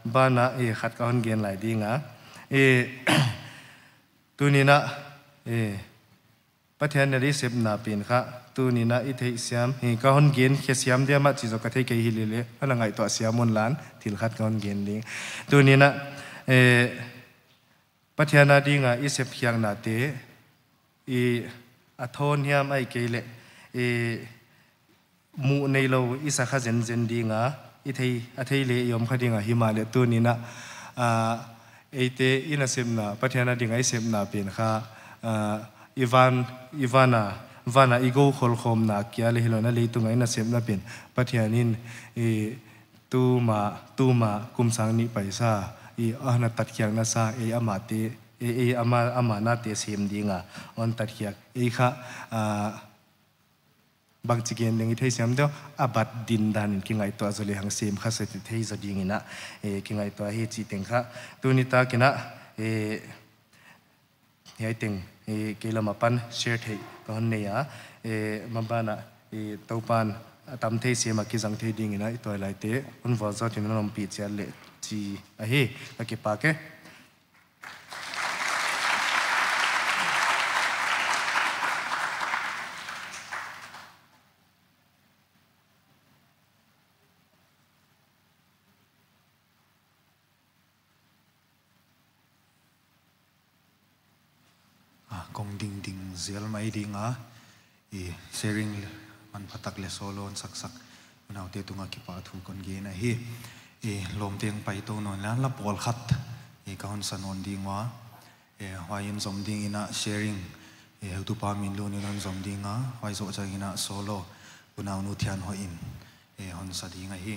banah, e, khat ka hon gen lai ding a. E, tuni'n a, e, Pathian in a i sepna pen kha, tuni'n a i theihsiam, hi ka hon gen khe siam diam a chih zaw ka thei kei hi lele, ana ngaihtuah siam un lan, thil khat ka hon gen ding. Tuni'n a, eh, Pathian adinga i sepkhiaknate, i a thawn hiam ahihkeileh, i muh neilou i sa kha zenzen ding a, i thei, a thei leh i om kha ding a, himahleh tuni'n a, ah, eite i nasepna, Pathian adinga i sepna pen kha, ah, i van, i van a, van a i gou kholkhawmna kia leh hilou in a leitunga i nasepna pen Pathian in, i tuma, tuma kum sang nih paisa, i a na tatkhiakna sa, ei amate, ei, ei ama, ama nate sem ding a, hon tatkhiak, ei kha, ah, bangchi gen ding i theisiam deuh, a bat din dan in kingaihtuah zaw lehang sem kha sa thei zaw ding in a, eh, kingaihtuah hi chih teng kha. Tuni tak in a, eh, hiai teng, eh, kei lam apan share theih ka hon nei a, eh, maban ah, eh, Toupa'n a tam thei sem a kizang thei ding in a, i tuailaite, hon vualzawl in a hon ompih chiat leh chi ahi, ka kipak e. Ah, kong dingding zel mai ding a, i sharing le manphatak leh solo hon saksak unaute tungah kipahthu kon gen ahi. I lawmte hong paitou nawn leh la pawlkhat i ka hon sa nawn ding ua. Eh, huai in zom ding in a sharing, eh, heutupa Minlun in hon zom ding a, huai zoh chiang in a solo unaunu Thianhoih in, eh, hon sa ding ahi.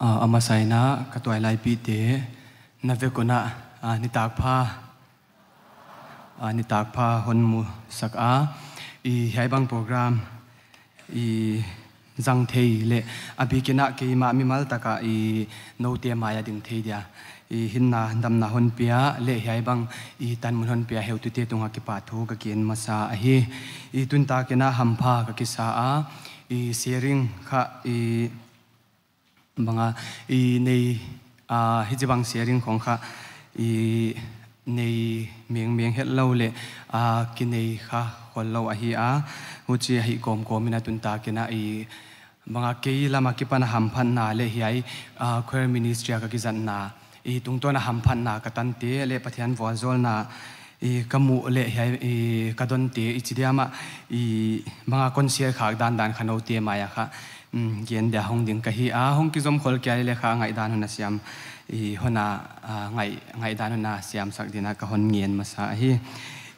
Ah, a masa in ah ka tuailaipihte, na vek un ah, ah, nitak pha, ah, nitak pha hon mu sak a, i hiai bang program i zang thei leh a bik in ah keimah mimal tak a i noute mai a ding thei dia i hinna damna hon pia leh hiai bang i tanmun hon pia heutute tungah kipahthu ka gen masa ahi. I tun tak in ah hampha ka kisa a, i sharing kha i bang a i nei, ah, hichibang sharing khong kha i nei mengmeng hetlou leh, ah, kinei kha khollou ahi a, huchi ahi kawmkawm in ah tun tak in ah i bang a kei lam a kipan a hamphatna leh hiai, ah, choir ministry a ka kizatna i tungtawn a hamphatna ka tante leh Pathian vualzawlna i ka muh leh hiai i ka donte i chi diam ah i bang a kon share khak dandan kha noute mai a kha, mm, gen dia hong ding ka hi a, hong kizom khol kei leh kha ngaihdan hon a siam i hon a, ah, ngaih, ngaihdan hon a siam sak ding in ah ka hon ngen masa ahi.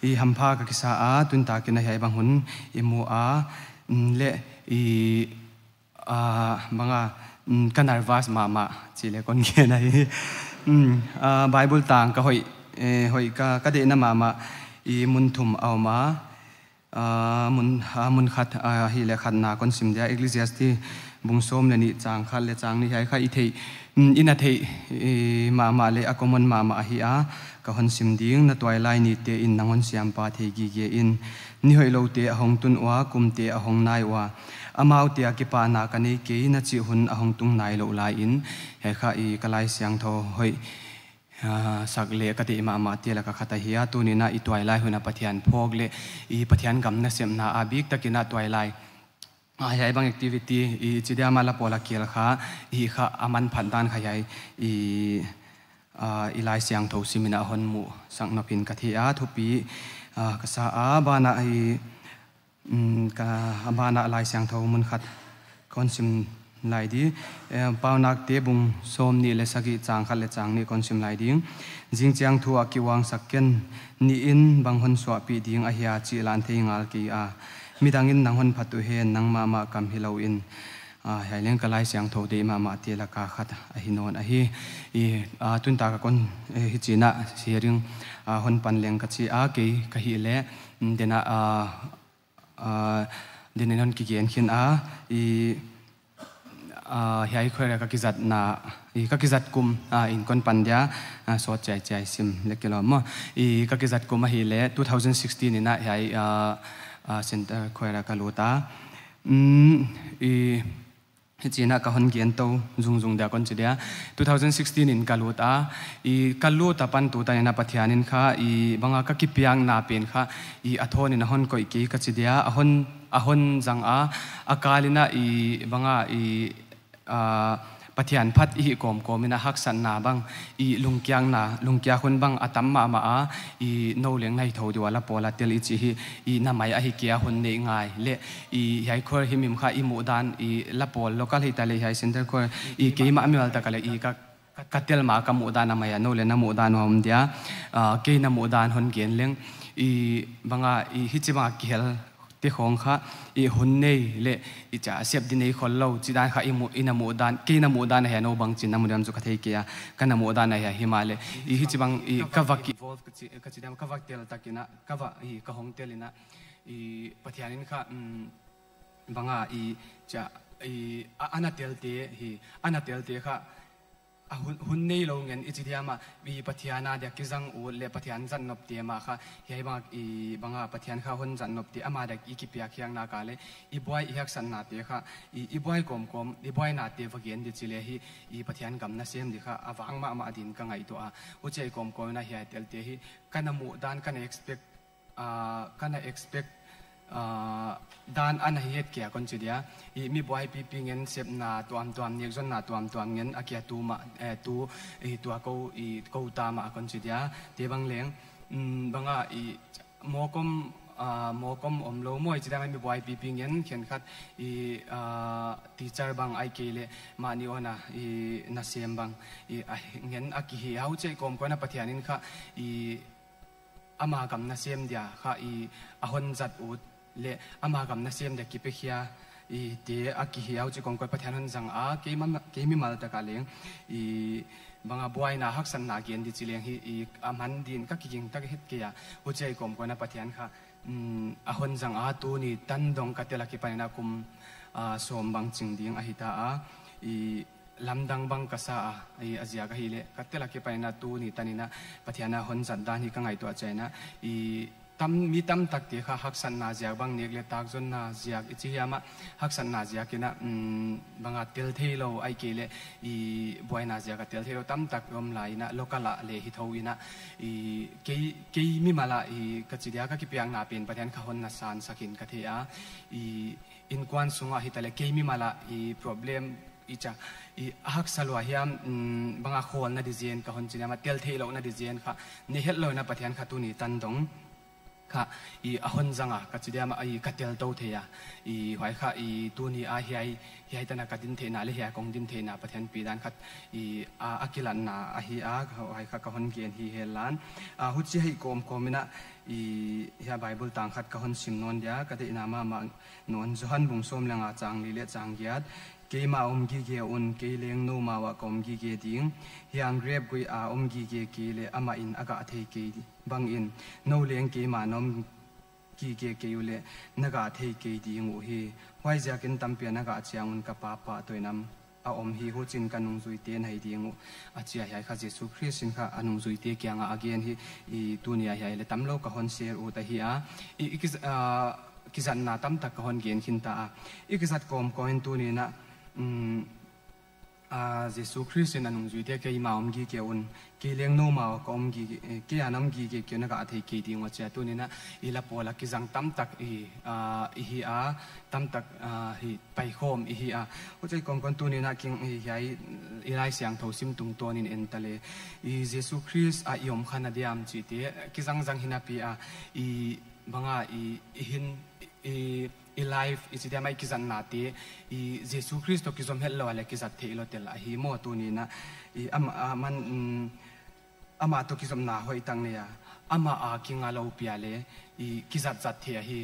I hampha ka kisa a, tun tak in ah hiai bang hun i mu a, mm, leh i, ah, bang a, mm, ka nervous mahmah chih leh kon gen ahi. Mm, ah, Bible tang ka hoih, eh, hoih ka, ka deihna mahmah i mun thum a om a, ah, mun, ah, mun khat, ah, hileh khatna kon sim dia, Ecclesiastes Bung sawm leh nih chang khat leh chang nih hiai kha i theih, mm, i na theih, eh, mahmah leh a common mahmah ahi a, ka hon sim ding. Na tuailai nite in nang hon siampa thei gige in, ni hoihloute a hong tun ua, kumte a hong nai ua, amaute a kipahna ka nei kei na chih hun a hong tung nailouh lai in. Hiai kha i ka Laisiangthou hoih, ah, sak leh ka deih mahmahte laka khat ahi a, tuni'n a i tuailai hun a Pathian phawk leh i Pathian gam nasepna a biktak in a tuailai, ah, hiai bang activity i chi diam a la pawl a kial kha, i kha a manphat dan kha hiai i, ah, i Laisiangthou sim in a hon musak nop in ka thei a, thupi, ah, ka sa a, banah i, mm, ka, a banah Laisiangthou mun khat kon sim lai di. Eh, Paunakte bung sawm nih leh sagih chang khat leh chang nih kon sim lai ding. Zingchiang thu a kiuangsak ken, ni in bang hon suahpih ding ahia chih lah thei ngal kei a, midang in nang hon phat uhen, nang mahmah kam hilou in. Ah, hiai leng ka Laisiangthou deih mahmahte laka khat ahi nawn ahi. I, ah, tun tak a kon, eh, hichi'n a sharing, ah, hon pan leng ka chi a, kei ka hih leh, mm, denah, ah, ah, den in hon kigen khin a, i, ah, hiai khoira ka kizatna, i ka kizat kum, ah, in kon pan dia, ah, sawt chiaichiai sim leh kilawm maw. I ka kizat kum ahihleh two thousand sixteen in a hiai, ah, ah, center khoira ka lut a. Mm, i, hichi'n a ka hon gen tou zungzung dia kon chi dia. Two thousand sixteen in ka lut a, i ka lut apan tutan in a Pathian in kha, i bang a ka kipiakna pen kha, i a thawn in a hon koih kei ka chi dia, a hon, a hon zang a, a kal in a i bang a i, ah, Pathian phat i hih kawmkawm in a haksatna bang, i lungkiakna, lungkiak hun bang a tam mahmah a, i nou leng na hi thou di ua la pawl a tel i chih hi, i na mai ahi kei a hun neih ngai leh, i hiai khua himhim kha i muhdan, i la pawl local hi ta leh hiai center khua, i keimah mimal tak a leh i ka, ka tel ma ka muhdan a mai a, nou leng na muhdan uh a om dia, ah, kei na muhdan hon gen leng, i bang a, i hichi bang a kihel te khong kha, i hun nei leh, i cha sep di nei khollou, chih dan kha i mu, i na muhdan, kei na muhdan ahia nou bangchi'n na mu diam chu ka thei kei a, ka na muhdan ahia himahleh, i hichi bang, i ka va ki involve ka chi, ka chi diam ka va tel tak in a, ka va, i ka hong tel in a, i Pathian in kha, mm, bang a, i cha, i a, a na tel te, hi, a na tel te kha, a hun, hun neilou ngen i chi diam a, i Pathian a dia kizang ut leh Pathian zat nop te mah kha, hiai bang, i bang a Pathian kha hon zat nop te, ama dia i kipiak hiakna ka leh, i buai i haksatna te kha, i, i buai kawmkawm, i buaina te va gen di chi leh hi, i Pathian gam nasem di kha, a vang mahmah din ka ngaihtuah a, huchi a i kawmkawm in a hiai tel te hi, ka na muhdan, ka na expect, ah, ka na expect, ah, dan a na hi het kei a kon chi dia. I mi buai pipi ngen sepna tuamtuam, nekzonna tuamtuam ngen a kia tu mah, eh, tu, i tua kou, i kou ta mah a kon chi dia. Te bang leng, mm, bang a i mawk om, ah, mawk om omlou maw i chi dia mi buai pipi ngen khenkhat i, ah, teacher bang ahihkeileh mahni hon a i nasem bang i a ngen a kihi a, huchi a i kawmkawm in a Pathian in kha i ama gam nasem dia kha i a hon zat ut leh ama gam nasem dia kipekhia i te a kihi a, huchi kawmkawm Pathian hon zang a, keima, kei mimal tak a leng i bang a buaina haksatna gen di chi leng hi i a man din ka kiging tak het kei a, huchi a i kawmkawm in a Pathian kha, mm, a hon zang a, tuni tan dong ka tel a kipan in a kum, ah, sawm bang ching ding ahi ta a, i lamdang bang ka sa a, i a ziak ahihleh ka tel a kipan in a tuni tan in a Pathian a hon zat dan hi ka ngaihtuah chiang in a, i tam, mi tamtak te kha haksatna ziak bang, nek leh tak zonna ziak i chi hiam a, haksatna ziak in a, mm, bang a tel theilou ahihkeileh i buaina ziak a tel theilou tamtak om lai in a, local a leh hi thou in a, i kei, kei mimal a i ka chi dia ka kipiakna pen Pathian kha hon na sansak in ka thei a, i innkuan sung a hi ta leh kei mimal a i problem i cha, i a haksa lua hiam, mm, bang a khawlna di zen ka hon chi diam a, tel theihlouhna di zen kha nei hetlou in a Pathian kha tuni tan dong kha i a hon zang a, ka chi diam a, i ka tel tou thei a, i huai kha i tuni a hiai, hiai tan a ka din theihna leh hiai kong din theihna Pathian pi dan khat i a, a kilatna ahi a, huai kha ka hon gen hi hen la. Ah, huchi a i kawmkawm in a i hiai Bible tang khat ka hon sim nawn dia, ka deihna mahmah nawn, Johan bung sawm leh nga chang li leh chang giat. Keimah a om gige un, kei leng noumau ah ka om gige ding. Hiang grep guih a om gige kei leh amah in a gah thei kei bang in, nou leng keimah na om gige kei uleh na gah thei kei ding uh hi. Huaiziakin tampi a na gah chiang un ka Pa pahtawi nam a om hi, huchiin ka nungzuite na hi ding uh, a chi a. Hiai kha Jesu Khrist in kha a nungzuite kianga a gen hi. I tuni a hiai leh tamlou ka hon share ut ahi a. I, i kiz-, ah, kizatna tamtak ka hon gen khin ta a. I kizat kawmkawm in tuni'n a, mm, ah, Jesu Khrist in a nungzuite, keimah om gige un, kei leng noumau ka om gige, eh, kei a na om gige kei un na gah thei kei ding uh a chi a. Tuni'n a, i lapawl a kizang tamtak i, ah, i hi a, tamtak, ah, hi paikhawm i hi a. Huchi kawmkawm in tuni'n a king i hiai i Laisiangthou sim tungtawn in en ta leh. I Jesu Khrist a i om kha na diam chihte, kizangzang hinapi a, i bang a i, i hin, i, i life, i chi diam a i kizatnate, i Jesu Khrist toh kizom hetlou a leh kizat theilou tel ahi maw tuni'n a, i am-, aman, mm, amah toh kizopna hoihtak nei a, amah a kinga lou pi a leh, i kizatzat theih ahi,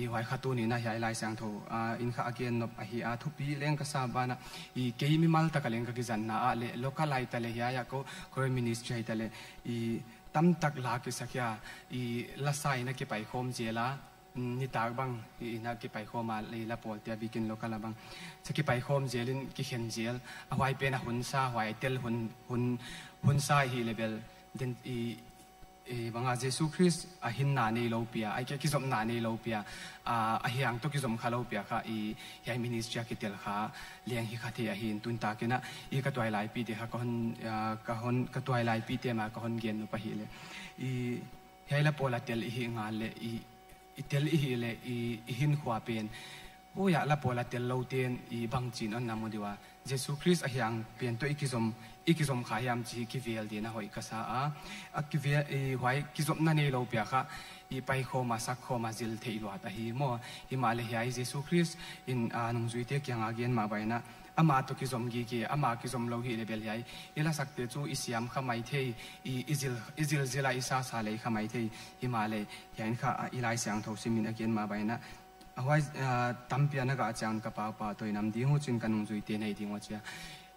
i huai kha tuni'n a hiai Laisiangthou, ah, in kha a gen nop ahi a, thupi leng ka sa ban a, i kei mimal tak a leng ka kizatna ah leh, local a hita leh hiai a ko, ko ministry a hita leh, i tamtak la kisak a, i lasa in a kipaikhawm zel a, mm, nitak bang, i, in a kipaikhawm a leh, lapawlte a bikin local a bang. Sa kipaikhawm zel in kikhen zel, a huai pen a hunsa, huai tel hun, hun, hunsa hi leh bel, den i, i bang a Jesu Khrist a hinna neilou pi a, ahihkeileh kizopna neilou pi a, a, a hiang toh kizom kha lou pi a kha, i hiai ministry a kitel kha, leng hi kha thei ahi in tun takin a, i ka tuailaipite kha ka hon, ah, ka hon, ka tuailaipite ma ka hon gen nop ahi leh. I hiai lapawl a tel i hih ngal leh, i, i tel i hih leh, i, i hinkhua pen. Huai a lapawl a tel loute'n i bangchi'n hon na mu di ua. Jesu Khrist a hiang pen toh i kizom, i kizom kha hiam chih kivel ding a hoih ka sa a. A kivel, i huai kizopna neilou pi a kha, i paikhawm a sakkhawm a zil theih luat ahi maw. Himahleh hiai Jesu Khrist in a nungzuite kianga gen mah bangin a, amah toh kizom gige, amah kizom lou hi leh bel hiai i lasakte chu i siam kha maithei, i, i zil, i zilzil a i sasa leh kha maithei. Himahleh hiai in kha, ah, i Laisiangthou sim in a gen mah bangin a, a huai, ah, tampi a na gah chiang un ka Pa pahtawi nam ding uh, huchiin ka nungzuite na hi ding uh a chi a.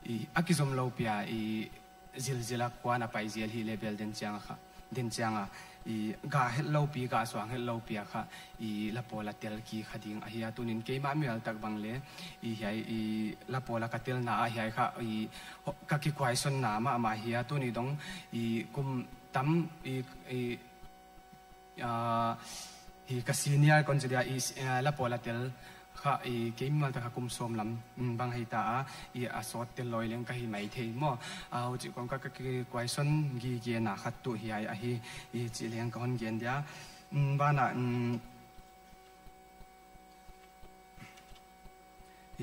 I, a kizom lou pi a, i zilzil a kuan a pai zel hi leh bel den chiang a kha, den chiang a, i gah hetlou pi, gah suang hetlou pi a kha, i lapawl a tel kik kha ding ahi a. Tuni'n keimah mimal tak bang leh, i hiai, i lapawl a ka telna a hiai kha, i ho-, ka kikuaisonna mahmah hi a. Tuni dong, i kum tam, i, i, ah, hi ka senior kon chi dia, i, ah, lapawl a tel kha, i kei mimal tak kha kum sawm lam, mm, bang hita a, i a sawt tel lou leng ka hi maithei maw. Ah, huchi kawm kha ka kikuaison gigena khat tuh hiai ahi, i chih leng ka hon gen dia. Mm, ban a, mm,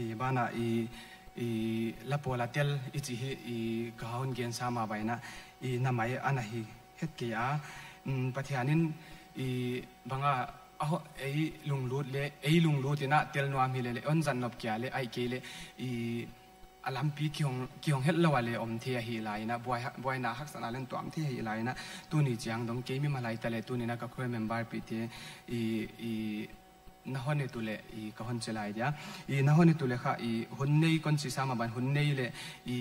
i ban a i, i lapawl a tel i chih hi, i ka hon gensa mah bangin a, i na mai ana hi het kei a. Mm, Pathian in i bang a, a ho-, ei lunglut leh, ei lunglut in a tel nuam hi leh leh, hon zat nop kei a leh, ahihkeileh, i a lampi kihong, kihong hetlou a leh om thei ahi lai in a, buai ha-, buaina haksatna leng tuam thei ahi lai in a, tuni chiang dong kei mimal a hita leh, tuni'n a ka khual memberpite, i, i, na hon et uleh, i ka hon chi lai dia. I na hon et uleh kha, i hun nei kon chih sa mah bangin hun nei leh, i,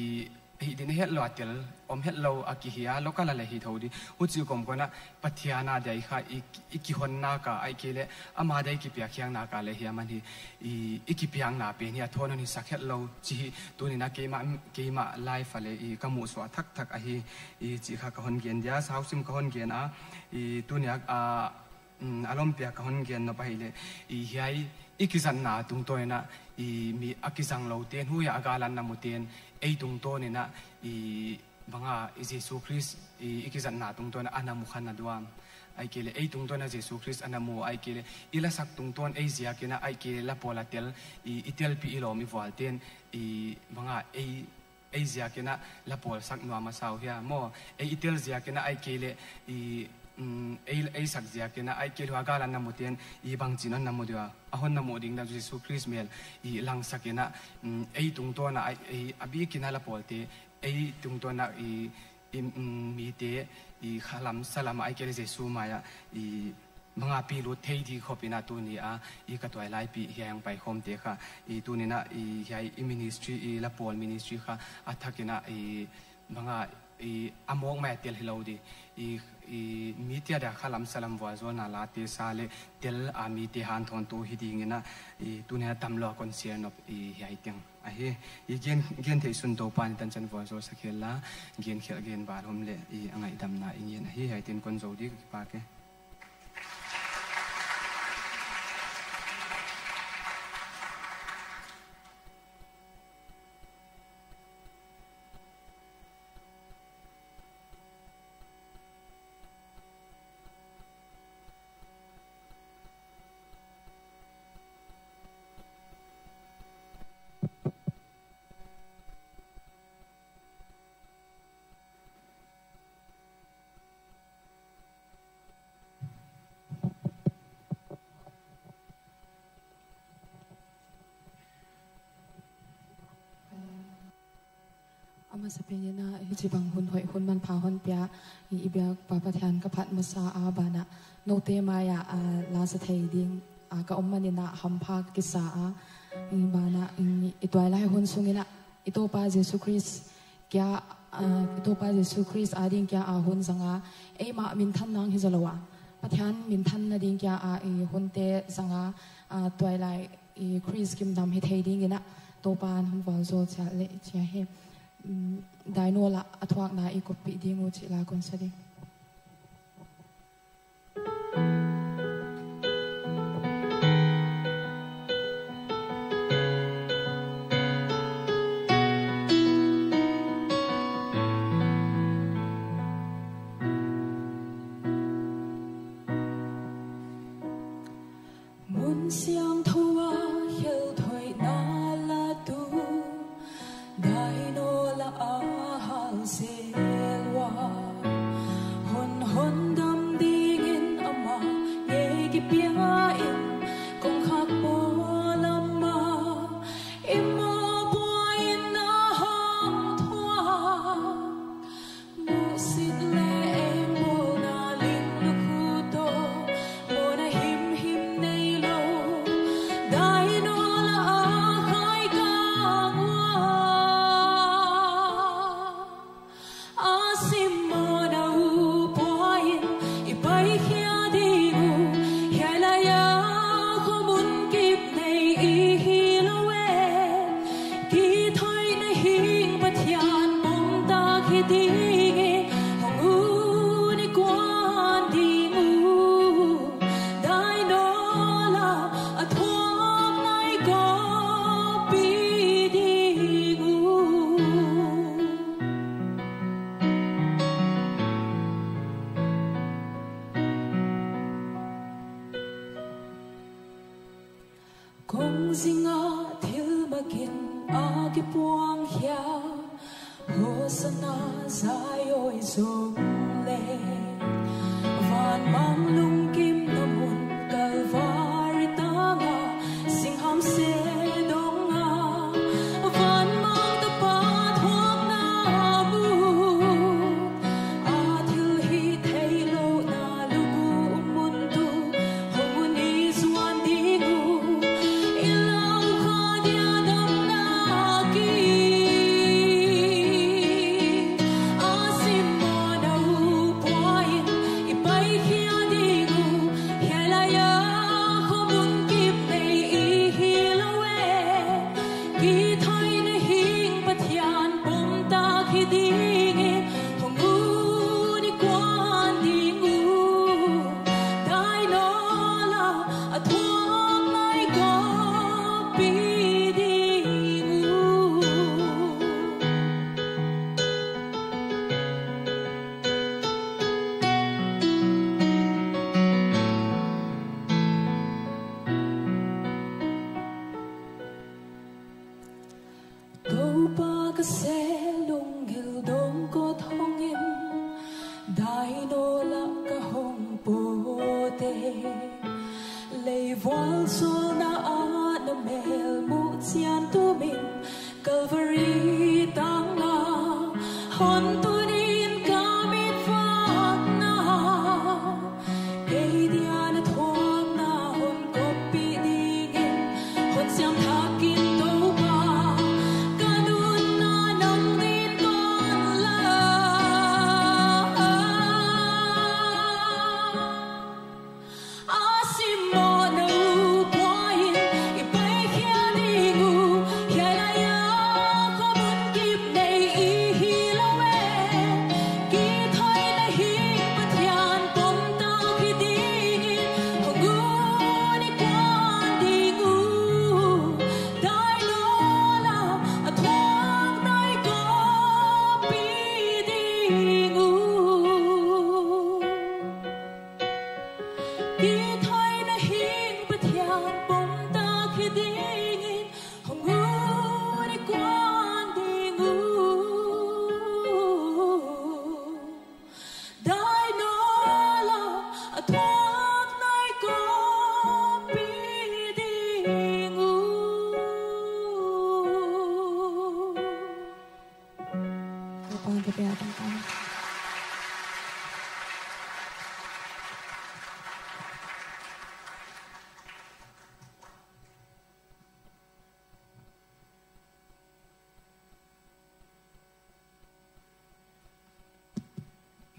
i din hetlou a tel, om hetlou a kihi a, local a leh hi thou di. Huchi kawmkawm a, Pathian a dia i kha, i, i kihonna ka, ahihkeileh, ama dia i kipiakkhiakna ka leh hi a man hi, i, i kipiakna pen hi a thawn hon hi sak hetlou, chih hi, tuni'n a keimah, keimah life a leh, i ka muhsuah thakthak ahi, i chih kha ka hon gen dia, sausim ka hon gen a, i tuni a, a, mm, a lawmpi a ka hon gen nop ahi leh, i hiai, i kizatna tungtawn in a, i mi a kizang loute'n, huai a gah lan na mute'n, ei tungtawn in a, i bang a, i Jesu Khrist, i, i kizatna tungtawn a na mu kha na diam. Ahihkeileh, ei tungtawn a Jesu Khrist a na mu, ahihkeileh, i lasak tungtawn ei ziakin a, ahihkeileh, lapawl a tel, i, i telpih i lawm i vualte'n, i bang a, ei ei ziakin a lapawl sak nuam a sau hia maw. Ei i tel ziakin a ahihkeileh i, mm, ei, ei sak ziakin a ahihkeileh huai a gah lan na mute'n i bangchi'n hon na mu dia. A hon na mu ding dan Jesu Khrist mel i langsak in a, mm, ei tungtawn a, ei, ei a bikin a lapawlte, ei tungtawn a i, i, mm, mite, i khalam salam a ahihkeileh Jesu mai a, i, manga pi lut thei di khop in a tuni a, i ka tuailaipih hiai a paikhawmte kha, i tuni'n a, i hiai i ministry, i lapawl ministry kha, a thak in a, i bang a, I, a mawk mai tel hilou di. I, i, mi tia dia khalam salam vualzawlna late sa leh tel a mite hanthawntu hi ding in a, i, tuni'n a tamlou a kon share nop, i, hiai teng ahi. I gen, gen theih sun Toupa'n i tanchan vualzawl sak hen la, gen khelh gen val hom leh, i, a ngaihdamna i ngen ahi, hiai teng kon zou di ka kipak e. A masapen in a hichibang hun hoih hun manpha hon pia, i, i biak Pa Pathian ka phat masa a banah, noute mai ah, a, la sa thei ding, a, ka om man in a hampha ka kisa a, i, banah, i, i tuailai hun sung in a, i Toupa Jesu Khrist kia, a, i Toupa Jesu Khrist ading kia a hun zang a, eimah minthan nang hi zaw lou a, Pathian minthanna ding kia a, i, hunte zang a, a, tuailai, i, Khrist gimnam hi thei ding in a, Toupa'n hon vualzawl chiat leh chia hi. Mm, Dainawl a thuakna i koppih ding uh chih la kon sa ding. Mun siangthou a khelh thoihna la tu, Dainawl a hal zel ua. Hon, hon dam dingin amah ngei kipia in, kongkhak pawlam a, i moh pua in a hong thuak. Muhsit leh engbawlna ling lukhu toh, mawhna himhim neilou, Dainawl a khai kang ua. A sim mawhna uh pua in i paikhia ding uh, hiai lai a khomun kip nei i hi lou e. Kithoihna hing Pathian pom tak hi ding e, hong ut i kuan ding uh, Dainawl a thuakna i koppih ding uh. Kongzing a thil mak in a kipuang khia, Hosana zai awi zong leh, vanmang lungkimna mun Kalvari tang a, zingham se dong a, vanmang tapa thuakna mu. A thilhihtheihlouhna lukhu mun tu, hong ut i zuan ding uh, i lau kha dia damna ki. A sim mawhna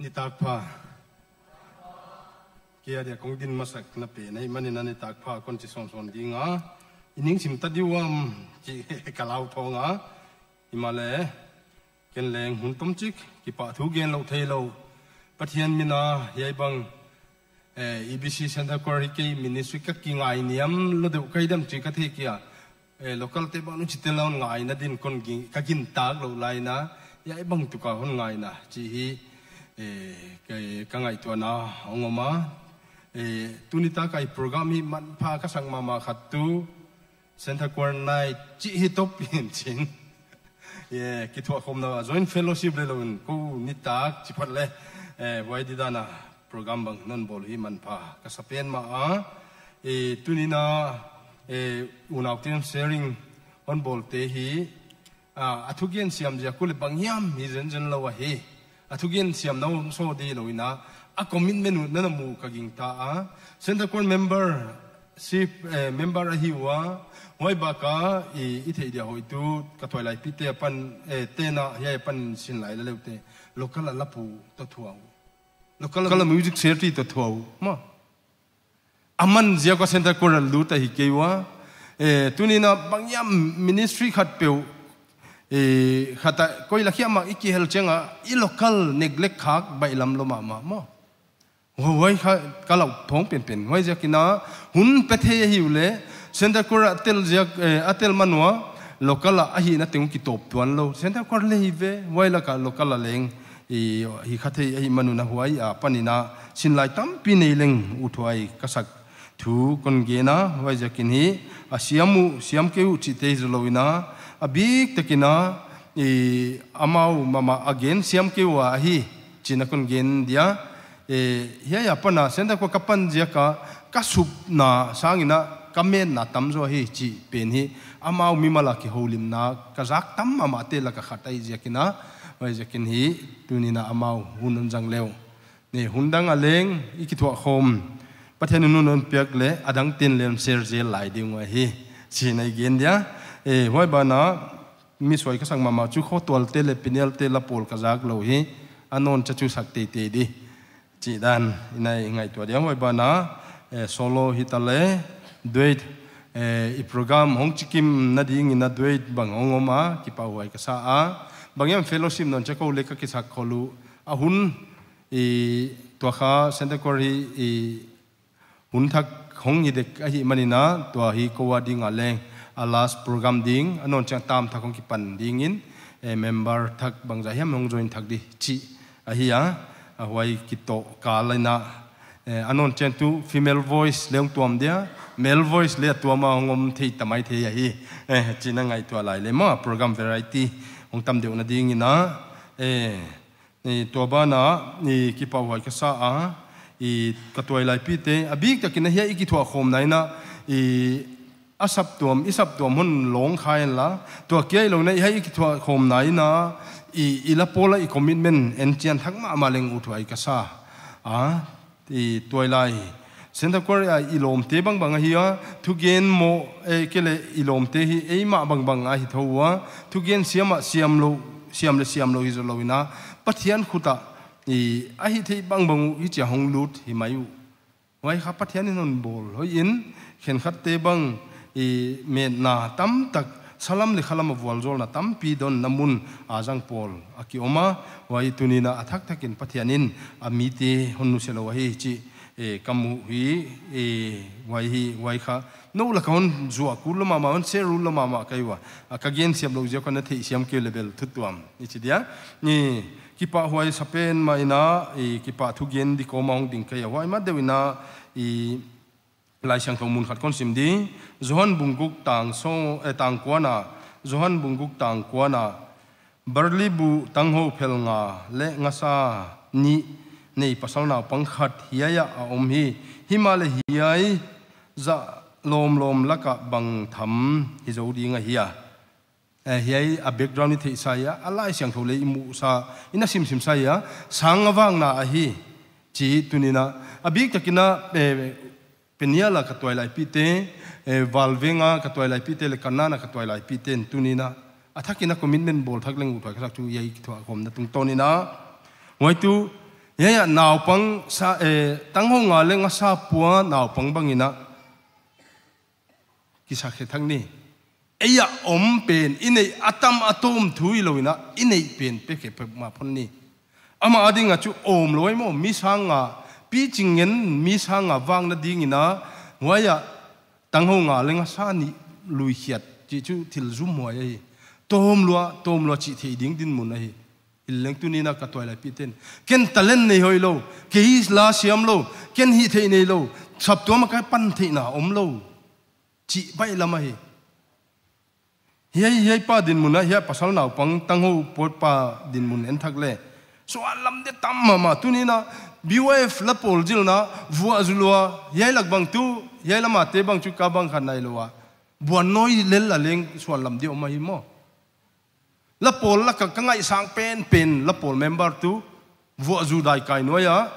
Nitak pha. Kei a dia kong din masak na pen ahihmanin nitak pha kon chi sawnsawn ding a. I ning sim ta diu am chi ka lau thawng a. Himahleh ken leng hun tomchik kipahthu gen lou theilou. Pathian min a hiai bang, eh, E B C Centre Choir hi kei ministry ka kingai niam lou deuh ka hi diam chi ka thei kei a. Eh, local te bang nu chite la hon ngaina din kon ging, ka gintak lou lai in, hiai bang tuk a hon ngaina chi hi, eh, ka, ka ngaihtuahna hong om a. Eh, tuni tak a i program hi manpha ka sak mahmah khat tuh Centre Choir Night chi hi toh pen chin. Eh, kithuahkhawmna joint fellowship leh lou in kou nitak chi phat leh, eh, huai didan a program bang non bawl hi manpha ka sa pen mah a. Eh, tuni in, eh, unau te'n sharing hon bawlte hi, ah, a thugen siam ziak uh leh bang hiam hi zenzen lou ahi. A thugen siam na hong sawt di lou in, a commitment uh na na mu ka gingta a. Centre Choir membership, eh, member ahi ua, huai bak a i, i theih dia hoih tuh ka tuailai pite apan, eh, te'n hiai apan sin lai la leh uh te. Local a lapu toh thuau. Local a music secretary toh thuau. Maw. Aman ziak a Centre Choir a lut ahi kei ua. Eh, tuni in bang hiam ministry khat peuh, eh, khat a koi la hiam a i kihel chiang a, i local neglect khak baihlam lou mahmah maw. Huai kha ka lau thawng penpen. Huaiziakin hun pe thei ahi uleh, Centre Choir a tel ziak, eh, a tel man ua, local a ahihna teng kitawp tuan lou. Centre Choir leh hi ve, huai lak a local a leng, i, hi kha thei ahihman un huai apan in sin lai tampi nei leng uthuai ka sak thu kon gen a, huaiziakin hi, a siam uh, siam kei uh chihte hi zou lou in, a biktak in, i, amau mahmah a gen siam kei ua ahi, chih na kon gen dia. Eh, hiai apan a, Centre Choir ka pan ziak a, ka supna sang in, ka metna tam zaw hi chih pen hi, amau mimal a kihoulimna, ka zak tam mahmahte lak a khat ahih ziakin, huaiziakin hi, tuni in amau hun hon zang leh uh. Ni hun dang a leng, i kithuahkhawm, Pathian in hun hon piak leh, a dang te'n leng share zel lai ding uh ahi, chih na i gen dia. Eh, huai ban a, mi suai ka sak mahmah chu khotualte leh penial te la pawl ka zak lou hi, a nawn chiang chu sak teitei di. Chih dan, i na i ngaihtuah dia huai ban a, eh, solo hi ta leh, duet, eh, i program hong chikim na ding in duet bang hong om a, kipahhuai ka sa a. Bang hiam fellowship nawn chiang kou leh ka kisak khol uh, a hun, i, tua kha Centre Choir hi, i, hun thak hong hi dek ahihman in, tua hi kou a ding a leng, a last program ding, a nawn chiang tam thak hong kipan ding in, eh, member thak bangzah hiam hong join thak di chih ahi a, a huai kitoh kal in, eh, a nawn chiang tuh female voice leng tuam dia, male voice leng tuam a hong om thei ta mai thei ahi, eh, chih na ngaihtuah lai leh maw program variety hong tam deuh na ding in, eh, I, tua ban a, i, kipahhuai ka sa a, i, ka tuailaipite, a biktak in hiai i kithuahkhawmna in, i, a saptuam, i saptuam hon lawng kha inla, tua kia hilou in, hiai i kithuahkhawmna in, i, i la pawl a i commitment en chian thak mahmah leng uthuai ka sa a, i, tuailai. Centre Choir a i lawmte bangbang ahi a, thugen maw, eh, kei leh i lawmte hi, eimah bangbang ahi thou a, thugen siam a siam lou, siam leh siam lou hi zou lou in, Pathian khut a, i, a hihtheih bangbang uh, hichia hong lut hi mai uh. Huai kha Pathian in hon bawl hoih in, khenkhatte bang, i, metna tamtak, salam leh khalam a vualzawlna tampi donna mun a zang pawl a ki om a, huai tuni'n a thakthak in Pathian in a mite hon nusia lou ahi chih, eh, ka mu hi, eh, huai hi, huai kha. Nou lak a hon zuak kul lou mahmah, hon share lou mahmah ka hi ua. A ka gen siam lou ziak a na theihsiam kei leh bel thutuam. I chi dia. Ni kipahhuai sa pen mah in, i, kipahthu gen di kawm a hong ding ka hi a. Huai ma deuh in, i, Laisiangthou mun khat kon sim di. Johan bung guk tang sawm, eh, tang kua na. Johan bung guk tang kua na. Barli bu tanghou phel nga leh ngasa nih nei pasal naupang khat hiai ah a om hi. Himahleh hiai zah lawmlawm lak ah bang tham hi zou ding ahia. Eh, hiai a background i theihsa hia, a Laisiangthou leh i muhsa, i na simsimsa hia, sang a vakna ahi, chih tuni'n a, a biktak in, eh, Peniel a ka tuailaipite, eh, Valveng a ka tuailaipite leh Kanaan a ka tuailaipite'n tuni'n a, a thak in a commitment bawl thak leng uthuai ka sak chu hiai kithuahkhawmna tungtawn in a. Huai tuh, Hiai ah naupang sa, eh, tanghou nga leh nga sa pua naupang bang in a kisa khe thak ni. Ei a om pen, i neih a tam a tawm thu hilou in a, i neih pen pe khe pe mah phot ni. Amah a ding a chu om lou ahi maw, mi sang nga, piching ngen mi sang nga vakna ding in a, huai ah tanghou nga leh nga sa nih lui khiat chih chu thil zumhuai ahi. Tawm lua, tawm lua chih theih ding dinmun ahi. Hileleng tuni'n a ka tuailaipite'n, ken talent nei hoih lou, kei la siam lou, ken hihtheih nei lou, saptuam a ka pan theihna om lou, chih baihlam ahi. Hiai, hiai pa dinmun ah, hiai pasal naupang tanghou pua pa dinmun en thak leh, suanlam deuh tam mahmah. Tuni'n a B Y F la pawl zilna vuah zu lua, hiai lak bang tu, hiai lam a te bang chu ka bang kha nailou a, buan nawi lel a leng suanlam deuh om ahi maw. La pawl lak ah ka ngaihsang penpen la pawl member tu, vuah zu dai kai nuai a,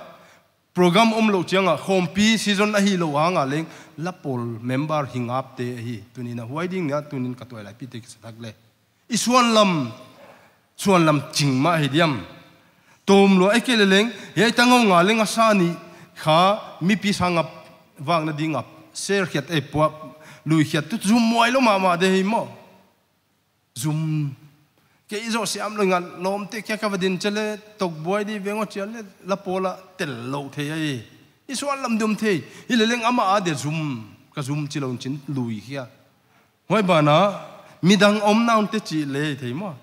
program omlouh chiang a, khawmpi season ahihlouh hang a leng, la pawl member hi ngap te ahi. Tuni'n a huai ding in a, tuni'n ka tuailaipite kisa thak leh, i suanlam, suanlam ching mah hi diam. Tawm lua, ahihkeileh leng, hiai tanghou nga leh nga sa nih kha, mipi sang a vakna ding a share khiat, eh, pua lui khiat tu zumhuai lou mahmah deuh hi maw. Zum. Kei zoh siam lou nga lawmte kia ka va din cheleh, tokbuai di veng aw chia leh, la pawl ah tel lou thei ahi. I suanlam deuh om thei. Hileleng amah a dia zum, ka zum chi lou in chin lui khia. Huai ban ah, midang omna un te chih leh thei maw.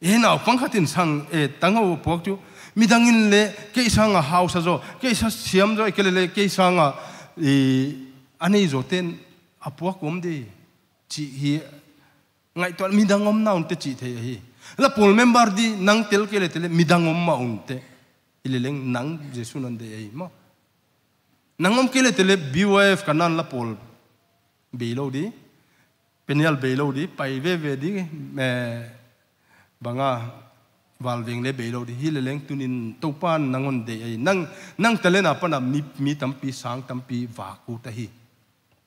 Eh, naupang khat in sang, eh, tanghou puak chu, midang in leh kei sang a hausa zaw, kei sa siam zaw, ahihkeileh leh kei sang a, eh, a nei zaw te'n a puak om di, chih hi. Ngaihtuah, midang omna un te chih thei ahi. La pawl member di nang tel kei leh tel leh midang om mah un te. Hileleng nang Jesu'n hon deih ahi maw. Nang om kei leh tel leh B Y F Kanaan la pawl bei lou di, Peniel bei lou di, pai veve di, eh, bang a, Valveng leh bei lou di. Hileleng tuni'n Toupa'n nang hon deih ahi. Nang, nang talent apan a mi, mi tampi, sang tampi vak ut ahi.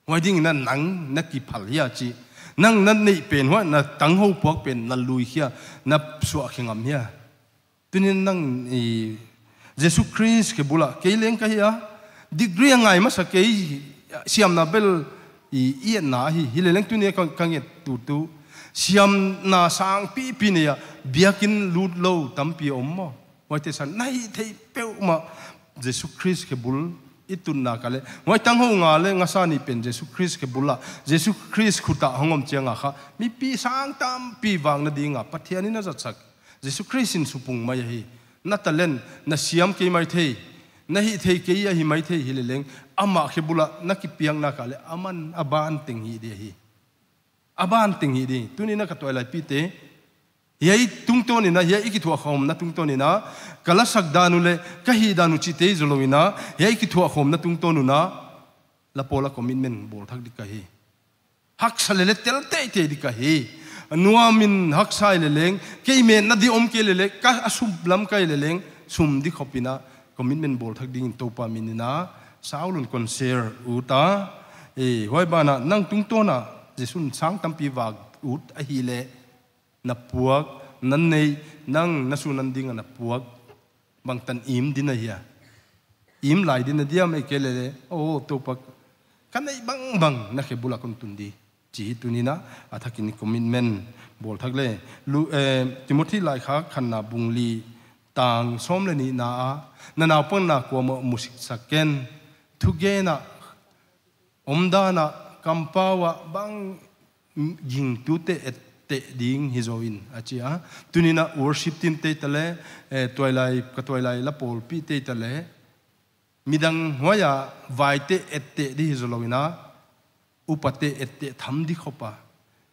Huai ding in a nang na kiphal hia chih. Nang na neih pen huai, na tanghou puak pen na lui hia, na suah khe ngam hia. Tuni'n nang, eh, Jesu Khrist khe bul ah kei leng ka hi a. Degree a ngai masa kei, siamna bel, eh, i etna ahi. Hileleng tuni'n ka, ka nget tutu, siamna sang pipi nei a, biakinn lut lou tampi om maw. Huaite sang na hihtheih peuhmah Jesu Khrist khe bul i tunna ka leh, huai tanghou nga leh nga sa nih pen Jesu Khrist khe bul ah, Jesu Khrist khut ah hong om chiang a kha, mipi sang tampi vakna ding a Pathian in a zatsak. Jesu Khrist in supung mai ahi. Na talent, na siam kei maithei, na hihtheih kei ahi maithei hileleng, amah khe bul ah na kipiakna ka leh, aman a ban teng hi di ahi. A ban teng hi di. Tuni'n a ka tuailaipite, hiai tungtawn in a, hiai i kithuahkhawmna tungtawn in a, ka lasak dan uh leh, ka hih dan uh chihte zoh lou in a, hiai i kithuahkhawmna tungtawn un a, la pawl a commitment bawl thak di ka hi. Haksa leh leh tel teitei di ka hi. Nuam in haksa hileleng, kei metna di om kei leh leh, ka a sum lam ka hileleng, sum di khop in a, commitment bawl thak ding in Toupa min in a, Saul un kon share ut a, eh, huai ban ah, nang tungtawn a, Jesu'n sang tampi vak ut ahihleh, na puak, na neih, nang na sun nan ding a na puak, bangtan im di na hia. Im lai di na diam ahihkeileh leh, oh, Toupa, ka neih bangbang na khe bul ah kon tun di. Chih hi tuni'n a, a thak in commitment bawl thak leh. Lu, eh, Timothy laikhak khatna bung li tang sawm leh nihna ah, na naupangna kuamah musiksak ken. Thugen ah, omdan ah, kampau ah, bang gingtute etteh ding hi zaw in, a chi a. Tuni'n a worship team te ta leh, eh, tuailai, ka tuailai la pawlpi te ta leh, midang huai a vaite etteh di hi zaw lou in a, upate etteh tham di khop a,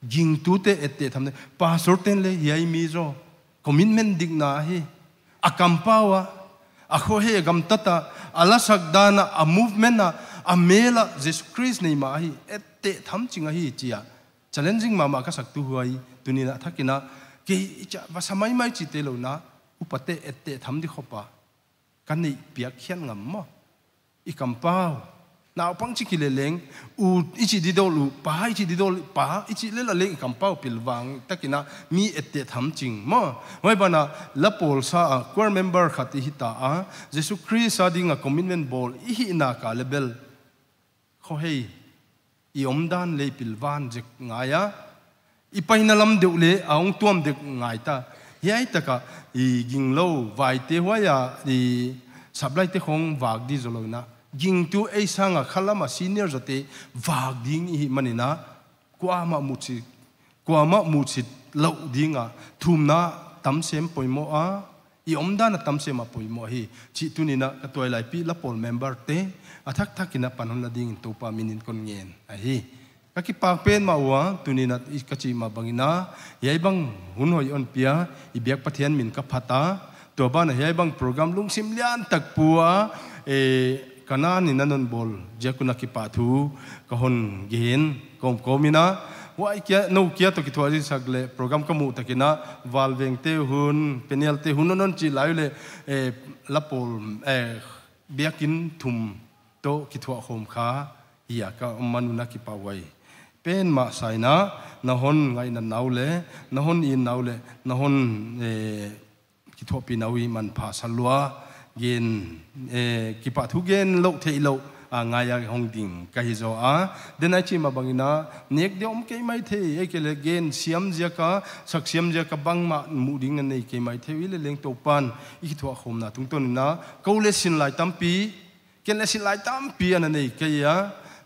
gingtute etteh tham di, pastor te'n leh hiai mi zaw, commitment dikna hi, a kampau a, a khohei gamtat a, a lasak dan a, a movement a, a mel a, Jesu Khrist nei mah ahi, etteh tham ching ahi chi a, challenging mahmah ka sak tu huai, tuni'n a thak in a, kei i cha, va sa maimai chihte lou in a, upate etteh tham di khop a, ka neih piak khiat ngam maw. I kampau, Naupang chih kile leng, u i chih didawl u, pa i chih didawl pa i chih lel a leng i kampau pilvang takin a mi etteh tham ching maw. Huai banah la pawl sa a, choir member khat i hita a, Jesu Khrist a ding a commitment bawl i hihna ka leh bel, khohei, i omdan leh pilvan zek ngai a, i paina lam deuh leh a hong tuam dek ngai ta. Hiai tak a i ginglou, vaite huai a i supply te khong vak di zou lou in a, gingtu ei sang a khalam a senior zawte vak ding i hih manin a, kuamah muhchih, kuamah muhchih lou ding a, thumna tam sem poimoh a, i omdan a tam sem a poimoh hi, chih tuni'n a ka tuailai pi la pawl member te, a thakthak in a pan hon la dingin Toupa min in kon ngen ahi. Ka kipak pen mah ua, tuni'n a i ka chih mah bangin a, hiai bang hun hoih hon pia, i biak Pathian min ka phat a, tua banah hiai bang program lungsim lian tak pua, e, Kanan in a non bawl ziak un a kipahthu ka hon gen kawmkawm in a, huai kia, nou kia toh kithuah zisak leh program ka muh takin a, Valveng te hun, Peniel te hun non chih lai uleh, e, la pawl, e, biakin thum toh kithuah khawm kha hi a ka om man un a kipahhuai pen mah sa in a, na hon ngaihna uh leh, na hon itna uh leh, na hon, e, kithuahpihna uh i manpha sa lua, gen, e, kipahthu gen louh theih louh a ngai a hong ding ka hi zaw a. Tuni'n a i chih mah bangin a, nek deuh om kei maithei, ei ke leh gen siam ziak a, sak siam ziak a bangmah muh ding na nei kei maithei, i leh leng Toupa'n i kithuah khawmna tungtawn in a, kou leh sinlai tampi, ken leh sinlai tampi ana nei kei a,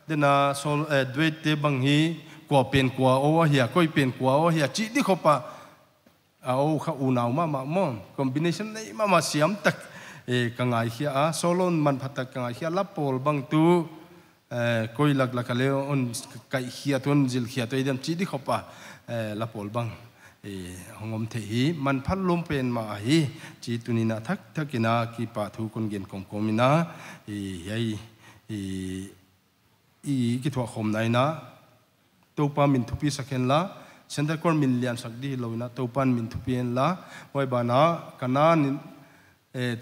tuni'n a sol, e, duet te bang hi, kua pen kua aw ahia, koi pen kua aw ahia, chih di khop a, a aw kha unau mahmah maw, combination nei mahmah siam tak, e, ka ngaikhia a, solo manpha tak ka ngaikhia, la pawl bang tuh, e, koi laklak a leh hon kaihkhia tuh hon zilkhia tuh ei diam chih di khop a, e, la pawl bang, e, hong om thei hi, manpha lawm pen mah ahi, chih tuni'n a thakthak in a kipahthu kon gen kawmkawm in a, e, hiai, e, i kithuah khawmna in a, Toupa min thupi sak hen la, Centre Choir min lian sak di hilou in a, Toupa'n min thupi hen la, huai banah, Kanan in, e,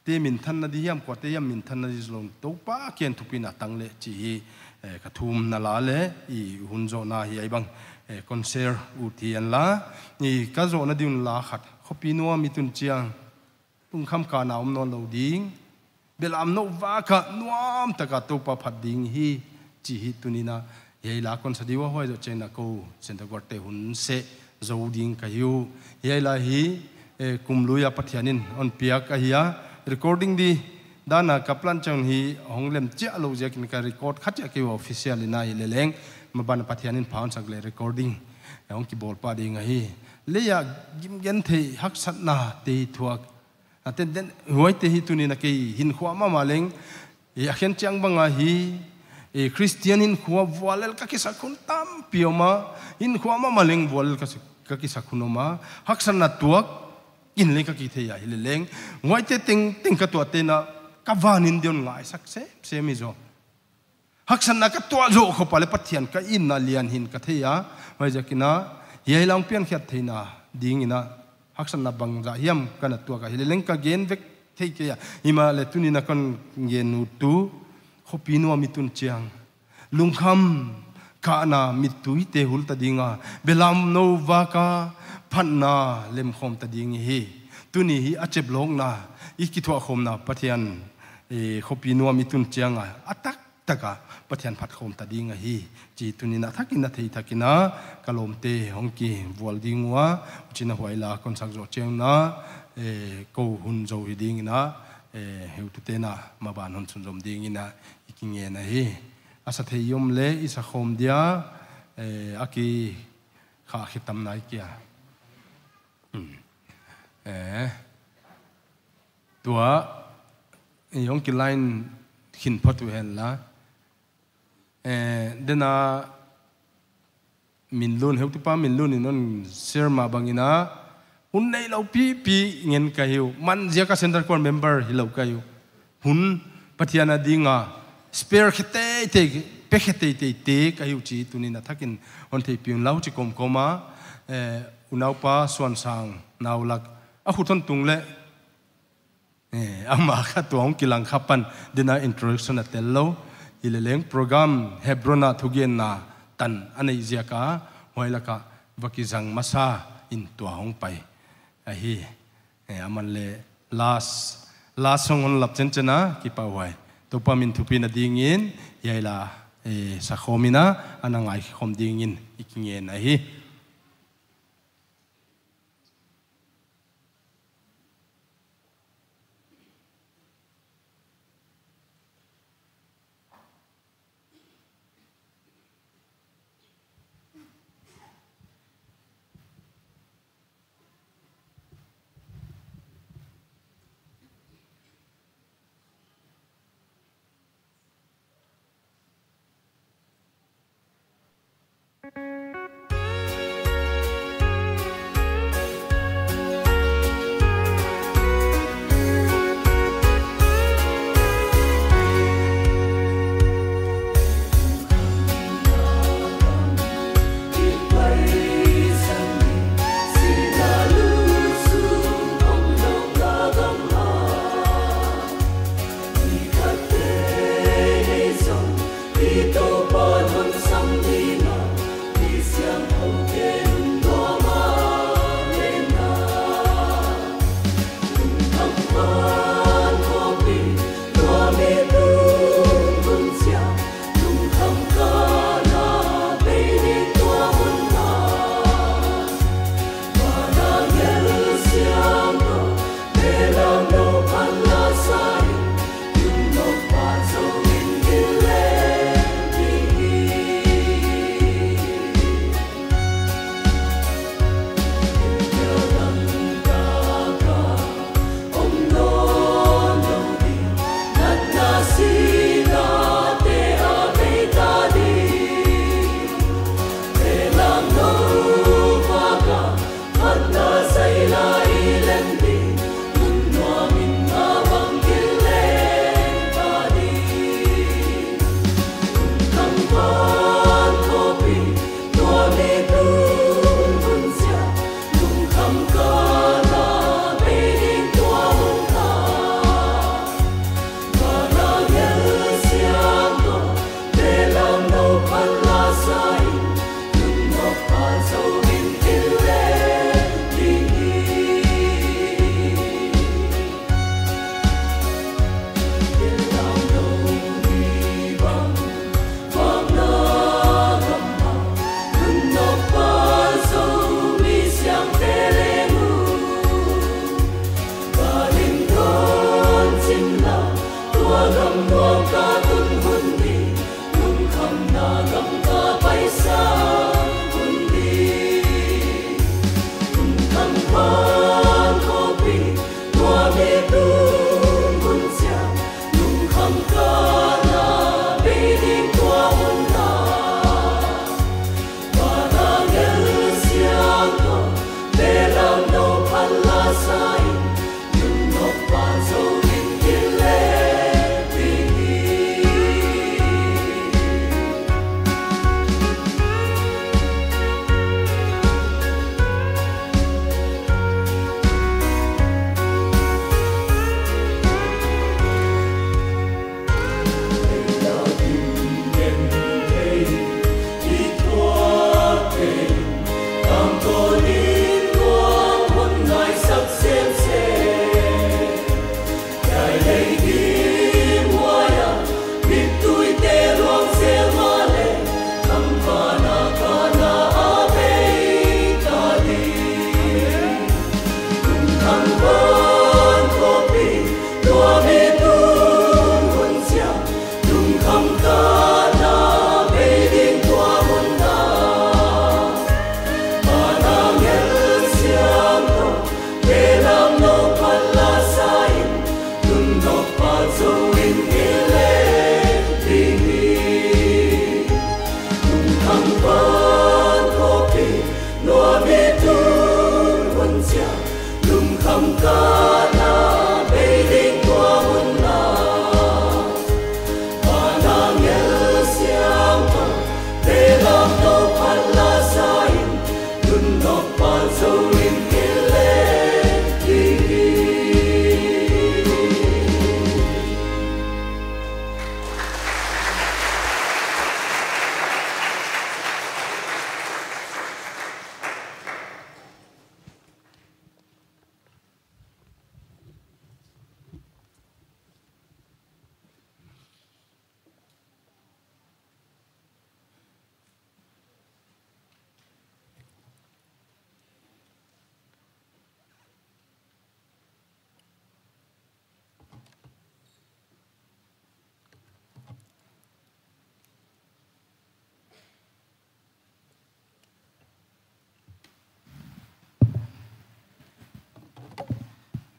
te minthanna di hiam, kuate hiam minthanna di zong, Toupa kiang thupina tang leh, chih hi, e, ka thumna la leh, i hun zohna hiai bang, e, concert uh ti en la, i ka zohna di un la khat, Khopi Nuam I Tun Chiang, lungkham kah na om nawn lou ding, belam nou vak a nuam tak a Toupa phat ding hi, chih hi tuni'n a, hiai la kon sa di ua, huai zoh chiangin a kou, Centre Choir te hun seh zou ding ka hi uh. Hiai la hi, e, kum lui a Pathian in hon piak ahi a, recording di dan a ka plan chiang hi hong lem chiah lou ziakin ka record kha chiah kei ua official in a, i leh leng, maban Pathian in pha hon sak leh recording, e, hong kibawl pah ding ahi. Lei a gim genthei haksatna te thuak a, tuni'n huaite hi tuni'n a kei hinkhua mahmah leng, e, a khen chiang bang a hi, e, Christian hinkhua vuallel ka kisak hun tampi om a, hinkhua mahmah leng vuallel ka si-, ka kisak hun om a, haksatna tuak in leng ka kithei a, hi leh leng, huaite tengteng ka tuah te'n a, ka van in deuh ngaisak semsem hi zaw. Haksatna ka tuah zoh khop a leh Pathian ka itna lian hi'n ka thei a, huaiziakin a, hiai la hong piankhiat theihna dingin a, haksatna bangzah hiam ka na tuak a, hi leh leng ka gen vek thei kei a, himahleh tuni'n a kon gen uh tuh, Khopi Nuam I Tun Chiang, lungkham kah na mittui te hul ta ding a, belam nou vak a phatna lemkhawm ta ding hi, tuni hi a chep louhna, i kithuah khawmna Pathian, e, Khopi Nuam I Tun Chiang a, a tak tak a Pathian phat khawm ta ding ahi, chih tuni'n a thak in a thei thak in a, ka lawmte hong kivual ding ua, huchiin a huai la kon sak zoh chiangin a, e, kou hun zou hi dingin a, e, heutute'n a maban hon sunzom dingin a, i kingen ahi. A sa thei i om leh, i sa khawm dia, e, a kikhah khit tam nai kia. Hmm. E, tua, i hong ki line khin phot uh hen la. E, tuni'n a Min Lun, heutupa Min Lun in hon share mah bangin a, hun neilou pipi ngen ka hi uh. Man ziak a Central Choir member hilou ka hi uh. Hun Pathian a ding a spare khe teitei, pe khe teitei te ka hi uh chih tuni'n a thak in hon theihpih un la uh chi kawmkawm a, e, unaupa Suansang Naulak a khut hon tung leh, e, amah kha tua hong kilang kha pan tuni'n a introduction a tel lou. Hileleng program Hebron a thugenna tan a neih ziak a, huai lak ah va kizang masa in tua hong pai ahi. Eh, aman leh last, last song hon lap chenchen a kipahhuai. Toupa min thupina dingin, hiai la, eh, sakhawm in a, ana ngaikhawm dingin i kingen ahi.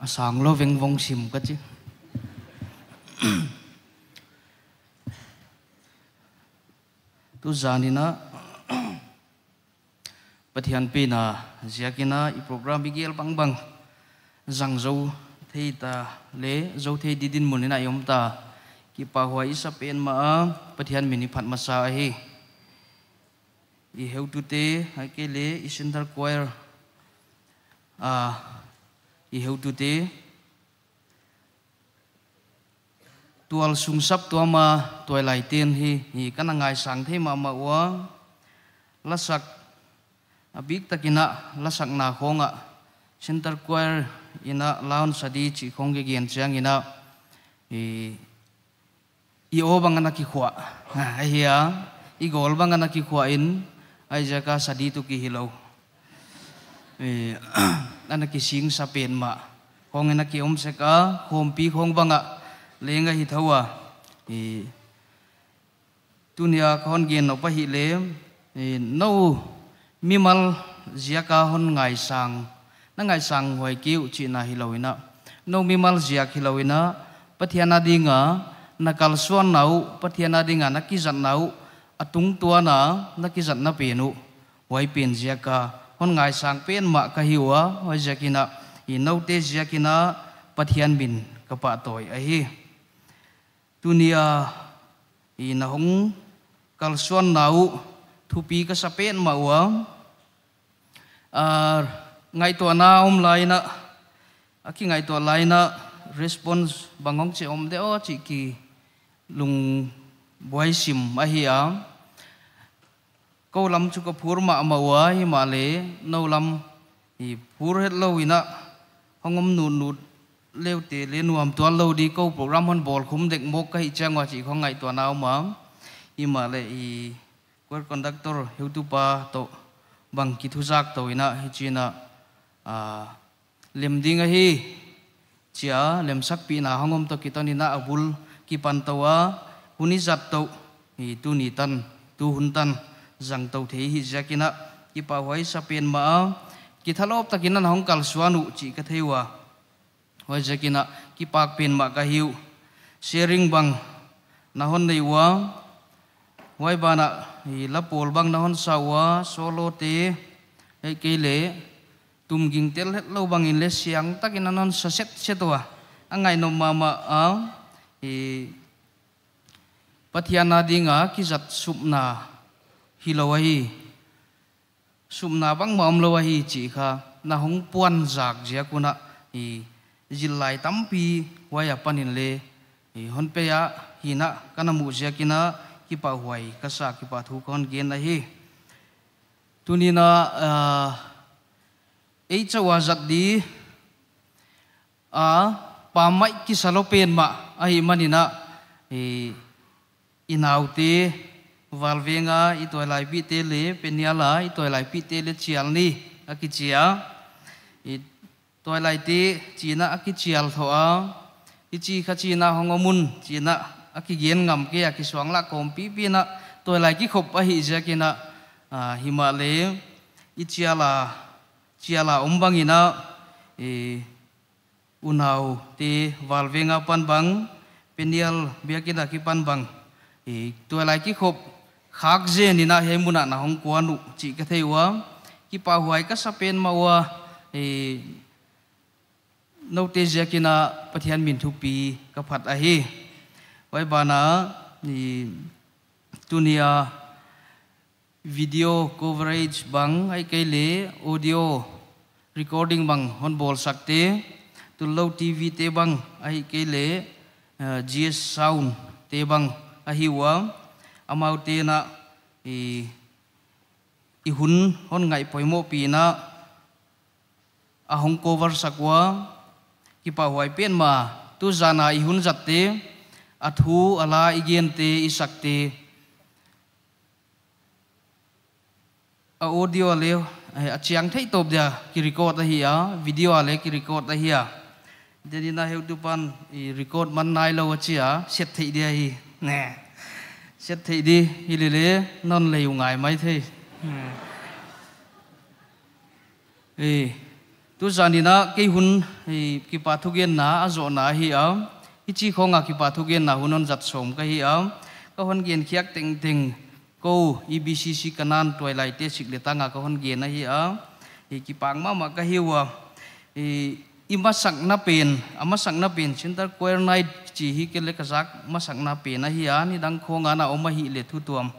A sang lou veng vong sim ka chi. Tuzan in a Pathian pen a ziak in a i program i gel bangbang zang zou thei ta leh, zou thei di dinmun in a i om ta. Kipahhuai i sa pen mah a, Pathian min i phat masa ahi. I heutute, ahihkeileh i center choir a i heutute, tual sung saptuam a tuailaite'n hi, hi ka na ngaisang thei mahmah ua. Lasak a biktak in a lasakna khong ah center choir in a la hon sa di chih khong ka gen chiang in a, i, i aw bang ana kikhuah. Ahia, i gawl bang ana kikhuah in, huaiziak a sa di tuh ki hilou. Eh, ana kising sa pen mah. Khong in a ki om sek a, khawmpi khong bang ah leng ahi thou a. Eh, tuni a ka hon gen nop ahihleh, eh, nou mimal ziak a hon ngaisang, na ngaisang huai kei uh chihna hilou in a, nou mimal ziak hilou in a, Pathian a ding a na kalsuanna uh, Pathian a ding a na kizatna uh, a tungtuan a na kizatna pen uh, huai pen ziak a hon ngaisang pen mah ka hi ua, huaiziak in a, i noute ziak in a Pathian min ka pahtawi ahi. Tuni a i na hong kalsuanna uh thupi ka sa pen mah ua. A, ngaihtuahna om lai in a, a kingaihtuah lai in a, response bang hong chi om de aw chih ki lungbuai sim ahi a. Kou lam chu ka phur mahmah ua, himahleh nou lam i phur hetlou in a, hong om nutnut leute leh nuam tuan lou di, kou program hon bawl khum dek mawk ka hih chiang ua chih khong ngaihtuahna om a. Himahleh i choir conductor heutupa toh bang kithuzak tou in a, hichi in a, a, lem ding ahi chia lemsakpihna hong om toh kiton in a, a bul kipan tou a, hun i zat toh, i tuni tan, tu hun tan zang tou thei hi ziak in a, kipahhuai sa pen mah a, kithalawp tak in a na hong kalsuan uh chih ka thei ua. Huaiziak in a kipak pen mah ka hi uh. Sharing bang na hon nei ua, huai ban ah i la pawl bang na hon sa ua, solo te, ahihkeileh tumging tel hetlou bang in leh siang tak in a non sa setset ua. A ngaihnop mahmah a, i Pathian a ding a kizat supna hilou ahi, supna bangmah omlou ahi chih kha na hong puanzak ziak un a, i zillai tampi huai apan in leh i hon pe a, hi in a ka na muh ziak in a kipahhuai ka sa, kipahthu ka hon gen ahi. Tuni in a, ah, ei chauh a zat di a, pa mai kisa lou pen mah ahihman in a, i, i naute, Valveng a i tuailaipihte leh Peniel a i tuailaipihte leh chial ni a kichi a. I tuailaite chi in a kichial thou a, i chi kha chi in a hong om un chi in a kigen ngam kei a, kisuanglah kawm pipi in a tuailai kikhop ahih ziak in a, ah, himahleh i chial a, chial a om bang in a, i, unaute Valveng apan bang, Peniel biakin akipan bang, i, tuailai kikhop khak zen in a hiai mun ah na hong kuan uh chih ka thei ua, kipahhuai ka sa pen mah ua, i, noute ziak in a Pathian min thupi ka phat ahi. Huai ban ah, i, tuni a video coverage bang ahihkeileh audio recording bang hon bawlsakte, Tullo T V te bang ahihkeileh, eh, G S Sound te bang ahi ua, amaute'n a i, i hun hon ngaih poimoh pi in a, a hong cover sak ua, kipahhuai pen mah. Tuzan a i hun zatte, a thu a la i gente, i sakte, a audio a leh, eh, a chiang theih tawp dia ki record ahi a, video a leh ki record ahi a. Tuni in a heutupa'n i record man nailou a chi a, set theih dia hi. Neh. Set theih di hi lele, non lei uh ngai maithei. Neh. Eh, Tuzan in a kei hun, eh, kipahthugenna a zohna ahi a. Hichi khong a kipahthugenna hun hon zat sawm ka hi a. Ka hon gen khiak tengteng kou E B C C Kanan tuailaite sik leh tang a ka hon gen ahi a. Eh, kipak mahmah ka hi ua. Eh, i masakna pen, a masakna pen Center Choir Night chih hi kei leh ka zak masakna pen ahi a. Nidang khong a na om ahihleh thutuam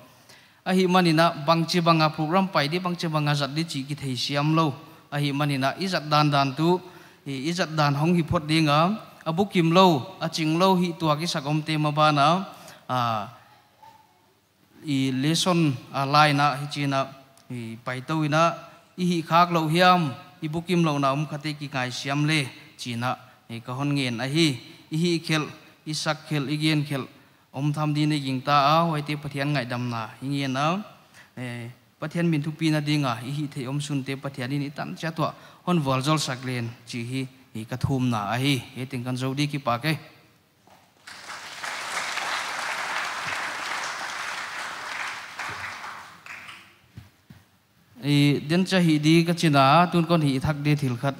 ahihman in a bangchibang a program pai di, bangchibang a zat di chih kitheisiam lou. Ahihman in a i zat dandan tuh, i, i zat dan hong hi phot ding a, a bukim lou, a ching lou hih tuak i sak omte maban a, a, i lesson a la in a hichi in a, i paitou in a, i hih khak louh hiam, i bukim louhna om khate kingaisiam le, chi in a, i ka hon ngen ahi, i hih khelh, i sak khelh, i gen khelh, om tham din i gingta a, huaite Pathian ngaihdamna i ngen a, eh, Pathian min thupina ding a i hihtheih omsunte Pathian in i tan chiat uah hon vualzawlsak len chih hi, i ka thumna ahi, hiai teng kan zou di, kipak e. I, den cha hih di ka chi a, tun kon hih thak di thil khat.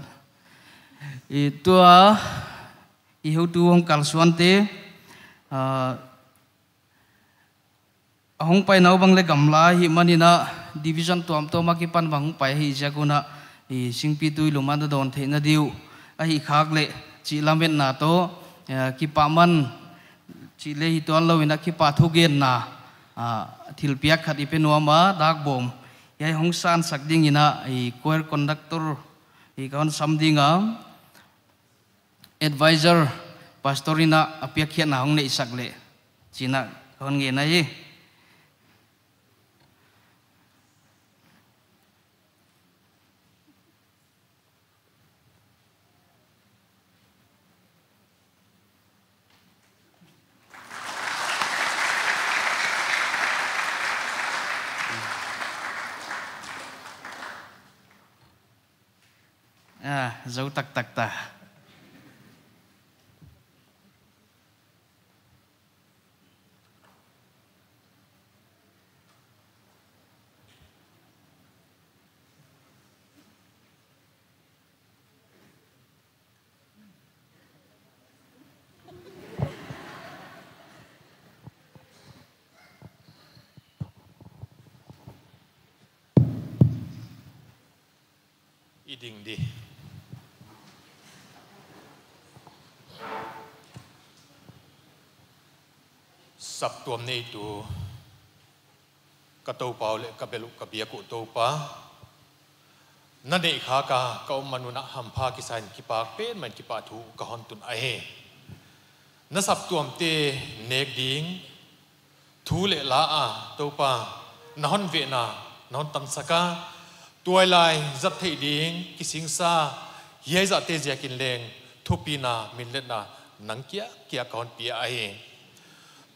I, tua, i heutu hong kalsuante, ah, a hong paina uh bang leh gamla ahihman in a division tuamtuam a kipan bang hong pai ahih ziak un a, i, Singpi tui lum a na dawn theihna di uh ahih khak leh chih lametna toh, eh, kipahman chih leh hi tuan lou in a kipahthugenna, ah, thilpiak khat i pe nuam a, dak bawm. Hiai hong sansak ding in a, i, choir conductor, i, ka hon sam ding a, advisor, pastor in a, a piakkhiakna hong neihsak leh, chi in a, ka hon ngen ahi. Ah, zou taktak ta. I ding di. Saptuam neitu, ka Toupa uh leh ka bel uh ka biak uh Toupa, na neih khak a ka om man un a hampha kisa in kipak pen mah in kipahthu ka hon tun ahi. Na saptuamte nek ding thu leh la a, Toupa, na hon vehna, na hon tansak a, tuailai zat theih ding kisingsa hiai zahte ziakin leng thupina, minletna nang kiang, kiang ka hon pia ahi.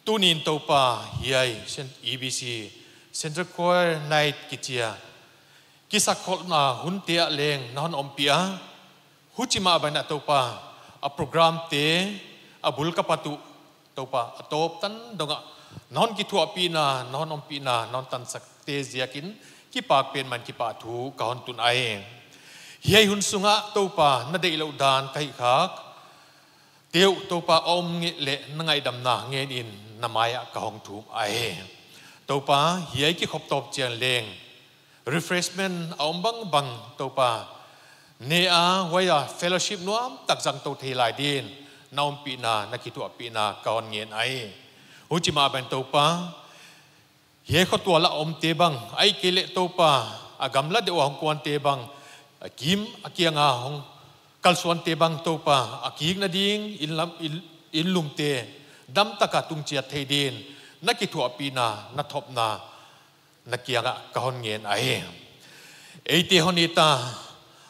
Tuni'n Toupa, hiai Cen-, E B C Center Choir Night kichi a, kisakkholhna hunte ah leng na hon ompih a, huchi mah bang in a Toupa, a programte, a bul ka pat uh, Toupa, a tawp tan dong ah na hon kithuahpihna, na hon ompihna, na hon tansakte ziakin kipak pen mah in kipahthu ka hon tun ahi. Hiai hun sung ah Toupa, na deihlouh dan ka hih khak te uh Toupa, a om ngei leh na ngaihdamna ngen in na mai ah ka hong thum ahi. Toupa, hiai kikhop tawp chiang leng refreshment a om bangbang Toupa, ne a, huai a fellowship nuamtak zang tou thei lai din na ompihna, na kithuahpihna ka hon ngen ahi. Huchi mah bang in Toupa, hiai khotual a omte bang, ahihkeileh Toupa, a gamla deuh a hong kuante bang, a kim a kiang a hong kalsuante bang Toupa, a kikna ding inn lam, inn, inn lumte damtak a tung chiat thei din na kithuahpihna, na thopna na kiang ah ka hon ngen ahi. Eite hon it a,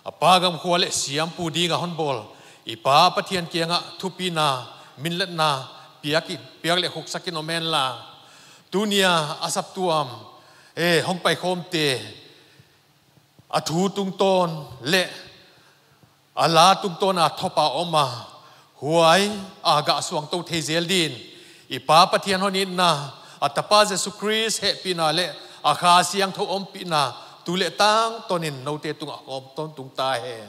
a pa gam khua leh siampu ding a hon bawl i Pa Pathian kiang ah thupina, minletna piak in, piak leh khuksak in om hen la. Tuni a a saptuam, eh, hong paikhawmte, a thu tungtawn leh a la tungtawn a thop a om a, huai a gah suangtou thei zel din i Pa Pathian hon itna, a Tapa Jesu Khrist hehpihna leh a Kha Siangthou ompihna tu leh tangtawn in noute tung ah om tawntung ta hen.